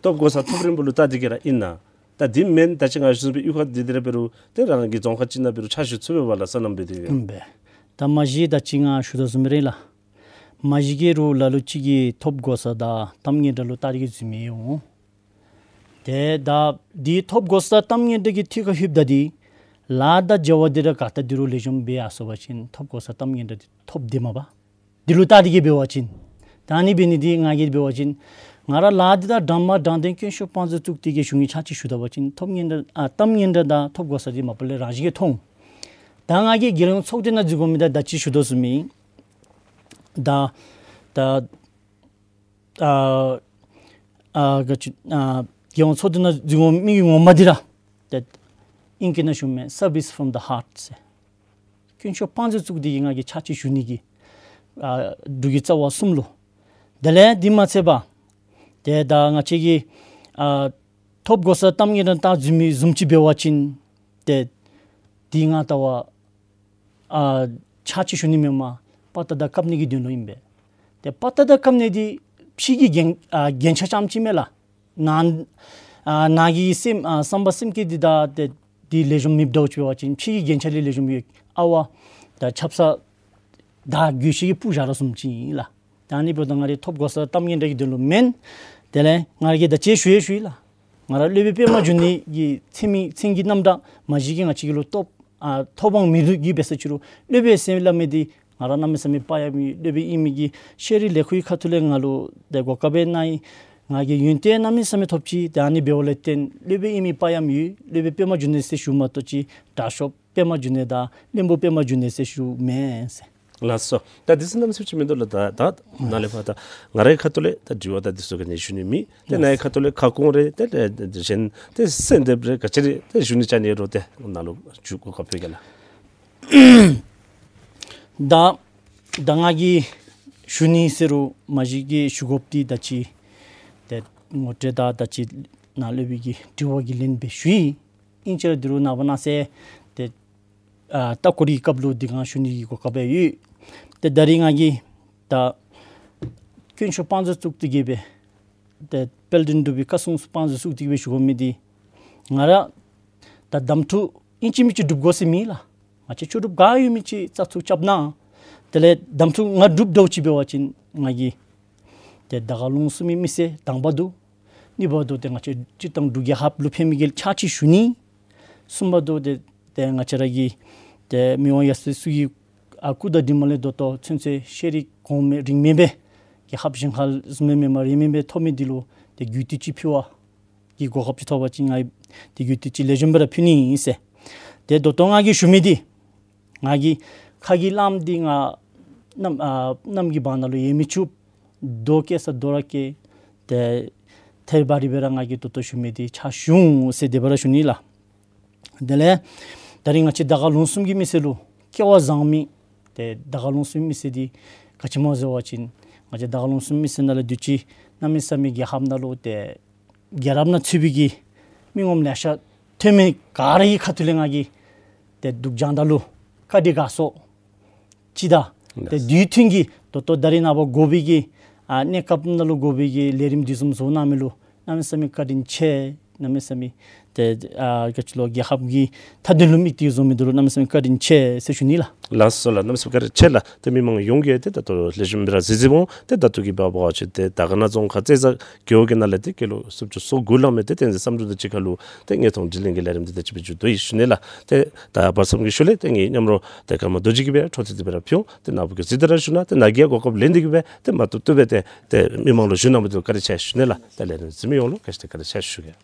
སྟོབས་གོ་ས་ཐོབ་རིམ་པ་ལུ་བལྟ་སྟེ་གིས་ར་ཨིན་ན། ད་འདི་མེན་ད་ཅི་ང་ཞུ་བའི་གཡུས་ཁ་འདི་འདི་ར་འབད་རུང་ཏེ་རང་གི་རྫོང་ཁག་ཅིག་ནང་འབད་རུང་ཕྱག་ཞུ་ཚུགས་པས་པ་ལགས། སོ་ནམ་འབད་དེ་གིས། ཨིན་པས། ད་མ་གཞི་ད་ཅི་ང་ཞུ་དོ་བཟུམ་སྦེ་ར་ལགས། མ་གཞི་གི་རུང་ལ་ལུ་ཅིག་གིས་ཐོབ་གོ་ས་དང་གཏམ་སྙན་གྲགས་ལུ་བལྟ་སྟེ་གིས་འཛུལ་མི་འོང་། ཏེ་ད་འདི་ཐོབ་གོ་ས་གཏམ་སྙན་གྲགས་ཀྱི་ཐད་ཁར་ལྷོདཔ་ད་འདི་ལཱ་དང་བྱ་བ་འདི་ར་ག་ཏེ་འདི་རུང་ལེགས་ཤོམ་སྦེ་ཡར་སོང་པ་ཅིན་ཐོབ་གོ་ས་གཏམ་སྙན་གྲགས་འདི་ཐོབ་སྟེ་མ་པ་འདི་ལུ་བལྟ་སྟེ་གིས་འབད་བ་ཅིན། ད་ཨ་ནི་འབད་ནི་འདི་ང་གིས་འབད་བ་ཅིན་ང་ར་ལཱ་འདི་དང་དྲང་མ་དྲང་བདེན་དཀོན་མཆོག་དཔང་བཙུགས་བཙུགས་ཏེ་གིས་གཞུང་གི་ཕྱག་ཕྱིད་ཞུ་ད་པ་ཅིན་ཐོབ་སྙན་གྲགས་ཨ་གཏམ་སྙན་གྲགས་དང་ཐོབ་གོ་ས་འདི་མ་པ་ལས་རང་བཞིན་གྱིས་མཐོང་། ད་ང་གིས་རྒྱལ་ཡོངས་ཚོགས་སྡེ་ནང་འཛུལ་དགོ་མི་ད་ད་ཅི་ཞུ་དོ་བཟུམ་མའི་ད་ད་ཨ་ཨ་ག་ཅི་ཨ་རྒྱལ་ཡོངས་ཚོགས་སྡེ་ནང་འཛུལ་དགོ་མི་གི་ངོ་མ་འདི་ར་ཏེ་ཨིང་སྐད་ནང་ཞུཝ་མས། Service from the heart ཟེར། དཀོན་མཆོག་དཔང་བཙུགས་བཙུགས་ཏེ་གིས་ང་གིས་ཕྱག་ཕྱིད་ཞུ་ནི་གི་ཨ་འབྲུག་གི་རྩ་བ་གསུམ་ལུ། དེ་ལས་འདི་མ་ཚད་པར་ཏེ་ད་ང་བཅས་ཀྱི་ཨ་ཐོབ་གོ་ས་གཏམ་སྙན་གྲགས་བལྟ་འཛུལ་མི་བཟུམ་ཅིག་འབད་བ་ཅིན་ཏེ་འདི་ང་ལྟ་བུ་ཨ་ཕྱག་ཕྱིད་ཞུ་ནི་མེན་པར་དཔའ་རྟགས་དང་བཀབ་ནི་གི་དོན་ལུ་ཨིན་པས། ཏེ་དཔའ་རྟགས་དང་བཀབ་ནི་འདི་ཕྱི་གི་རྒྱན་ཨ་རྒྱན་ཆ་རྐྱངམ་ཅིག་མེན་ལགས། ནཱ་ཨ་ནཱ་གི་སེམས་ཨ་བསམ་པ་སེམས་བསྐྱེད་འདི་དང་ཏེ་འདི་ལེགས་ཤོམ་མེདཔ་འདྲཝ་ཅིག་འབད་བ་ཅིན་ཕྱི་གི་རྒྱན་ཆ་ལས་ལེགས་ཤོམ་ཡོད། ཨ་ཝ་ད་ཆབ་གསང་ད་རྒྱུས་ཤིག་གི་སྤུ་བཞག་ར་བཟུམ་ཅིག་ཨིན་ལགས། ད་ཨ་ནི་འབདཝ་ད་ང་རའི་ཐོབ་གོ་ས་གཏམ་ངན་འདྲ་གི་དོན་ལུ་མེན། དེ་ལས་ང་ར་གིས་ད་ཅི་ཞུ་ཡང་ཞུ་ཡི་ལགས། ང་ར་སློབ་དཔོན་པདྨ་འབྱུང་གནས་ཀྱི་མཚན་མི་མཚན་གྱི་རྣམ་གྲངས་མ་གཞི་གིས་ང་བཅས་ཀྱི་ལུ་ཐོབ་ཨ་ཐོབ་དབང་མིན་འདུག་གི་འབད་ས་ཅིག་རུང་སློབ་དཔོན་ཟེར་སླབ་མི་འདི་ང་ར་གནམ་མེད་ས་མེད་དཔའ་ཡངམ་ཡོད། སློབ་དཔོན་ཨིན་མི་གི་ཤེས་རིག་ལས་ཁུངས་ཀྱི་ཁ་ཐུག་ལས་ང་ལུ་ཏེ་གོ་སྐབས་གནང་ཡི། ང་གི་ཡོན་ཏན་གནམ་མེད་ས་མེད་ཐོབ་ཅི། ཏེ་ཨ་ནི་འབདཝ་ལས་བརྟེན་སློབ་དཔོན་ཨིན་མི་དཔའ་ཡངམ་ཡོད། སློབ་དཔོན་པདྨ་འབྱུང་གནས་ཟེར་ཞུཝ་མ་གཏོགས་ཅིག་དྲག་ཤོས་པདྨ་འབྱུང་གནས་དང་བློན་པོ་པདྨ་འབྱུང་གནས་ཟེར་ཞུཝ་མེན་ཟེར། ལགས་སོ། ད་དུས་ཚོད་གནམ་མེད་ས་མེད་ཅིག་མིན་འདུག་ལགས། ད་ད་ནཱ་ལས་ཕར་ད་ང་རའི་ཁ་ཐུག་ལས་ད་དྲི་བ་ད་འདི་ཚུ་ག་ནི་ཞུ་ནི་མེད། ཏེ་ནཱ་གི་ཁ་ཐུག་ལས་ཁ་སྐོང་རེ་ཏེ་ཏེ་གཞན་ཏེ་གསོལ་འདེབས་རེ་ག་ཅི་རེ་ཏེ་ཞུ་ནི་ཅིག་ཨིན་རུང་ཏེ་ནཱ་ལུ་ཞུ་གོ་སྐབས་ཕུལ་གེ་ལགས། ད་ད་ང་གིས་ཞུ་ནི་ཟེར་རུང་མ་གཞི་གིས་ཞུ་དགོཔ་འདི་ད་ཅི་ཏེ་ངོ་སྤྲོད་དང་ད་ཅི་ནཱ་སློབ་དཔོན་གྱི་དྲི་བ་གི་ལན་སྦེ་ཞུ་ཡི། ཨིན་ཅི་རུང་འདི་རུང་ནངས་པ་གནངས་ཚེ་ཏེ་ཨ་ལྟ་སྐོར་གྱི་སྐབས་ལུ་འདི་གང་ཞུ་ནི་གི་གོ་སྐབས་ཡོད། ཏེ་ད་རིས་ང་གིས་ད་དཀོན་མཆོག་བང་མཛོད་བཙུགས་ཏེ་གི་སྦེ་ཏེ་དཔལ་ལྡན་འབྲུག་པའི་བཀའ་སྲུང་བང་མཛོད་བཙུགས་ཏེ་གི་སྦེ་ཞུ་དགོ་མི་འདི་ང་ར་ད་གདམ་འཐུ་ཨིན་ཅི་མིན་ཅི་སྒྲུབ་དགོ་ཟེར་མེད་ལགས། ང་བཅས་ལྕོགས་གྲུབ་ག་ཡོད་མི་ཅིག་རྩ་འཛུགས་རྐྱབ་གནང་། དེ་ལས་གདམ་འཐུ་ང་སྒྲུབ་འདྲཝ་ཅིག་འབད་བ་ཅིན་ང་གིས་ཏེ་དར་དཀར་ལུང་གསུམ་གྱི་མི་སེར་དང་པ་འདུག། གཉིས་པ་འདུག་ཏེ་ང་བཅས་སྤྱིར་བཏང་འབྲུག་རྒྱལ་ཁབ་ལུ་ཕན་མི་གི་ཕྱག་ཕྱིད་ཞུ་ནི། གསུམ་པ་འདུག་ཏེ་ཏེ་ང་བཅས་ར་གི་ཏེ་མི་དབང་ཡབ་སྲས་ཚུ་གི་ཨ་སྐུ་དང་གྲིབ་མ་ལས་ད་ལྟོ་ཚུན་ཚོད་ཤེས་རིག་གོང་མ་རིང་མོ་སྦེ་རྒྱལ་ཁབ་གཞན་ཁ་བཟུམ་མེན་པར་རིང་མོ་སྦེ་ཐོབ་མི་འདི་ལུ་ཏེ་རྒྱུད་སྟོད་ཅིག་ཕུལ་བར་གྱི་གོ་སྐབས་ཅིག་ཐོབ་པ་ཅིན་ང་ཏེ་རྒྱུད་སྟོད་ཅིག་ལེགས་ཤོམ་སྦེ་ར་ཕུལ་ནི་ཨིན་ཟེར། ཏེ་ད་ལྟོ་ང་གིས་ཞུ་མི་འདི་ང་གིས་ཁ་གིས་སླབ་མི་འདི་ང་གནམ་ཨ་གནམ་གྱི་བར་ན་ལུ་ཡལ་མི་ཚུགས། རྡོ་བཀལ་ས་རྡོ་ར་བཀལ། ཏེ་ཐལ་བ་རི་སྦེ་ར་ང་གིས་ད་ལྟོ་ཞུ་མི་འདི་ཕྱག་ཞུ་འོང་ཟེར་དེ་སྦེ་ར་ཞུ་ནི་ལགས། དེ་ལས་ད་རིས་ང་བཅས་དར་དཀར་ལུང་གསུམ་གྱི་མི་སེར་ལུ་སྐལ་བ་བཟང་མི་ཏེ་དར་དཀར་ལུང་གསུམ་མི་སེར་འདི་ག་ཅི་སྨོ་ཟེར་བ་ཅིན་ང་བཅས་དར་དཀར་ལུང་གསུམ་མི་སེར་ནང་ལས་དུས་ཅི་གནམ་མེད་ས་མེད་རྒྱལ་ཁབ་ནང་ལུ་ཏེ་རྒྱལ་རབས་ནང་ཚུད་པའི་གི་མི་ངོམ་ལེ་ཤ་ཐོན་མི་ག་ར་གི་ཁ་ཐུག་ལས་ང་གིས་ཏེ་སྡུག་སྦྱང་ད་ལུ་བཀའ་དྲིན་དགའ་ཚོར་ཅིག་དང་ཏེ་དུས་མཐུན་གྱི་ད་ལྟོ་ད་རིས་ནངས་པ་དགོ་པའི་གི་ཨ་གནས་སྐབས་ནང་ལུ་དགོ་པའི་གི་ལས་རིམ་འདི་བཟུམ་བཟོ་གནང་མི་ལུ་གནམ་མེད་ས་མེད་བཀའ་དྲིན་ཆེ། གནམ་མེད་ས་མེད་ཏེ་ཨ་ག་ཅི་ལོ་རྒྱལ་ཁབ་ཀྱི་མཐའ་དོན་ལུ་དམིགས་ཏེ་བཟོ་མི་འདི་ལུ་གནམ་མེད་ས་མེད་བཀའ་དྲིན་ཆེ་ཟེར་ཞུ་ནི་ལགས། ལགས་སོ་ལགས། གནམ་མེད་ས་མེད་བཀའ་དྲིན་ཆེ་ལགས། ཏེ་མི་མང་ཡོངས་ཀྱིས་ཏེ་ད་ལྟོ་ལེགས་ཤོམ་སྦེ་ར་གཟིགས་གཟིགསཔ་འོང་། ཏེ་ད་ལྟོ་གི་འབད་བ་ཅིན་ཏེ་དར་དཀར་ན་རྫོང་ཁག་རྩེ་བཟའ་རྒེད་འོག་གི་ནང་ལས་ཏེ་སྐྱེས་ལོ་སུམ་ཅུ་སོ་དགུ་ལང་མི་ཏེ་བསྟན་འཛིན་བསམ་གྲུབ་དང་གཅིག་ཁར་ལུ་ཏེ་དངོས་མཐོང་དྲི་ལན་གྱི་ལས་རིམ་འདི་ད་ཅི་སྦེ་མཇུག་བསྡུ་ཡི་ཞུ་ནི་ལགས། ཏེ་ད་བར་མཚམས་ཀྱི་ཤུལ་ལས་ཏེ་ངེའི་མཉམ་རོགས་ཏེ་ཀརྨ་རྡོ་རྗེ་གིས་སྦེ་འཕྲོ་མཐུད་དེ་སྦེ་ར་ཕུལ་འོང་། ཏེ་ནཱ་བུ་གིས་གཟིགས་ཏེ་ར་བཞུགས་གནང་། ཏེ་ནཱ་གིས་ཡང་གོ་སྐབས་ལེན་ཏེ་གིས་སྦེ་ཏེ་མ་བཏུབ་བཏུབ་སྦེ་ཏེ་ཏེ་མི་མང་ལུ་ཞུ་གནང་མི་འདི་བཀའ་དྲིན་ཆེ་ཞུ་ནི་ལགས། ཏེ་ལས་རིམ་གཟིགས་མི་ཡོངས་ལུ་ག་ཅི་ཏེ་བཀའ་དྲིན་ཆེ་ཞུ་གེ།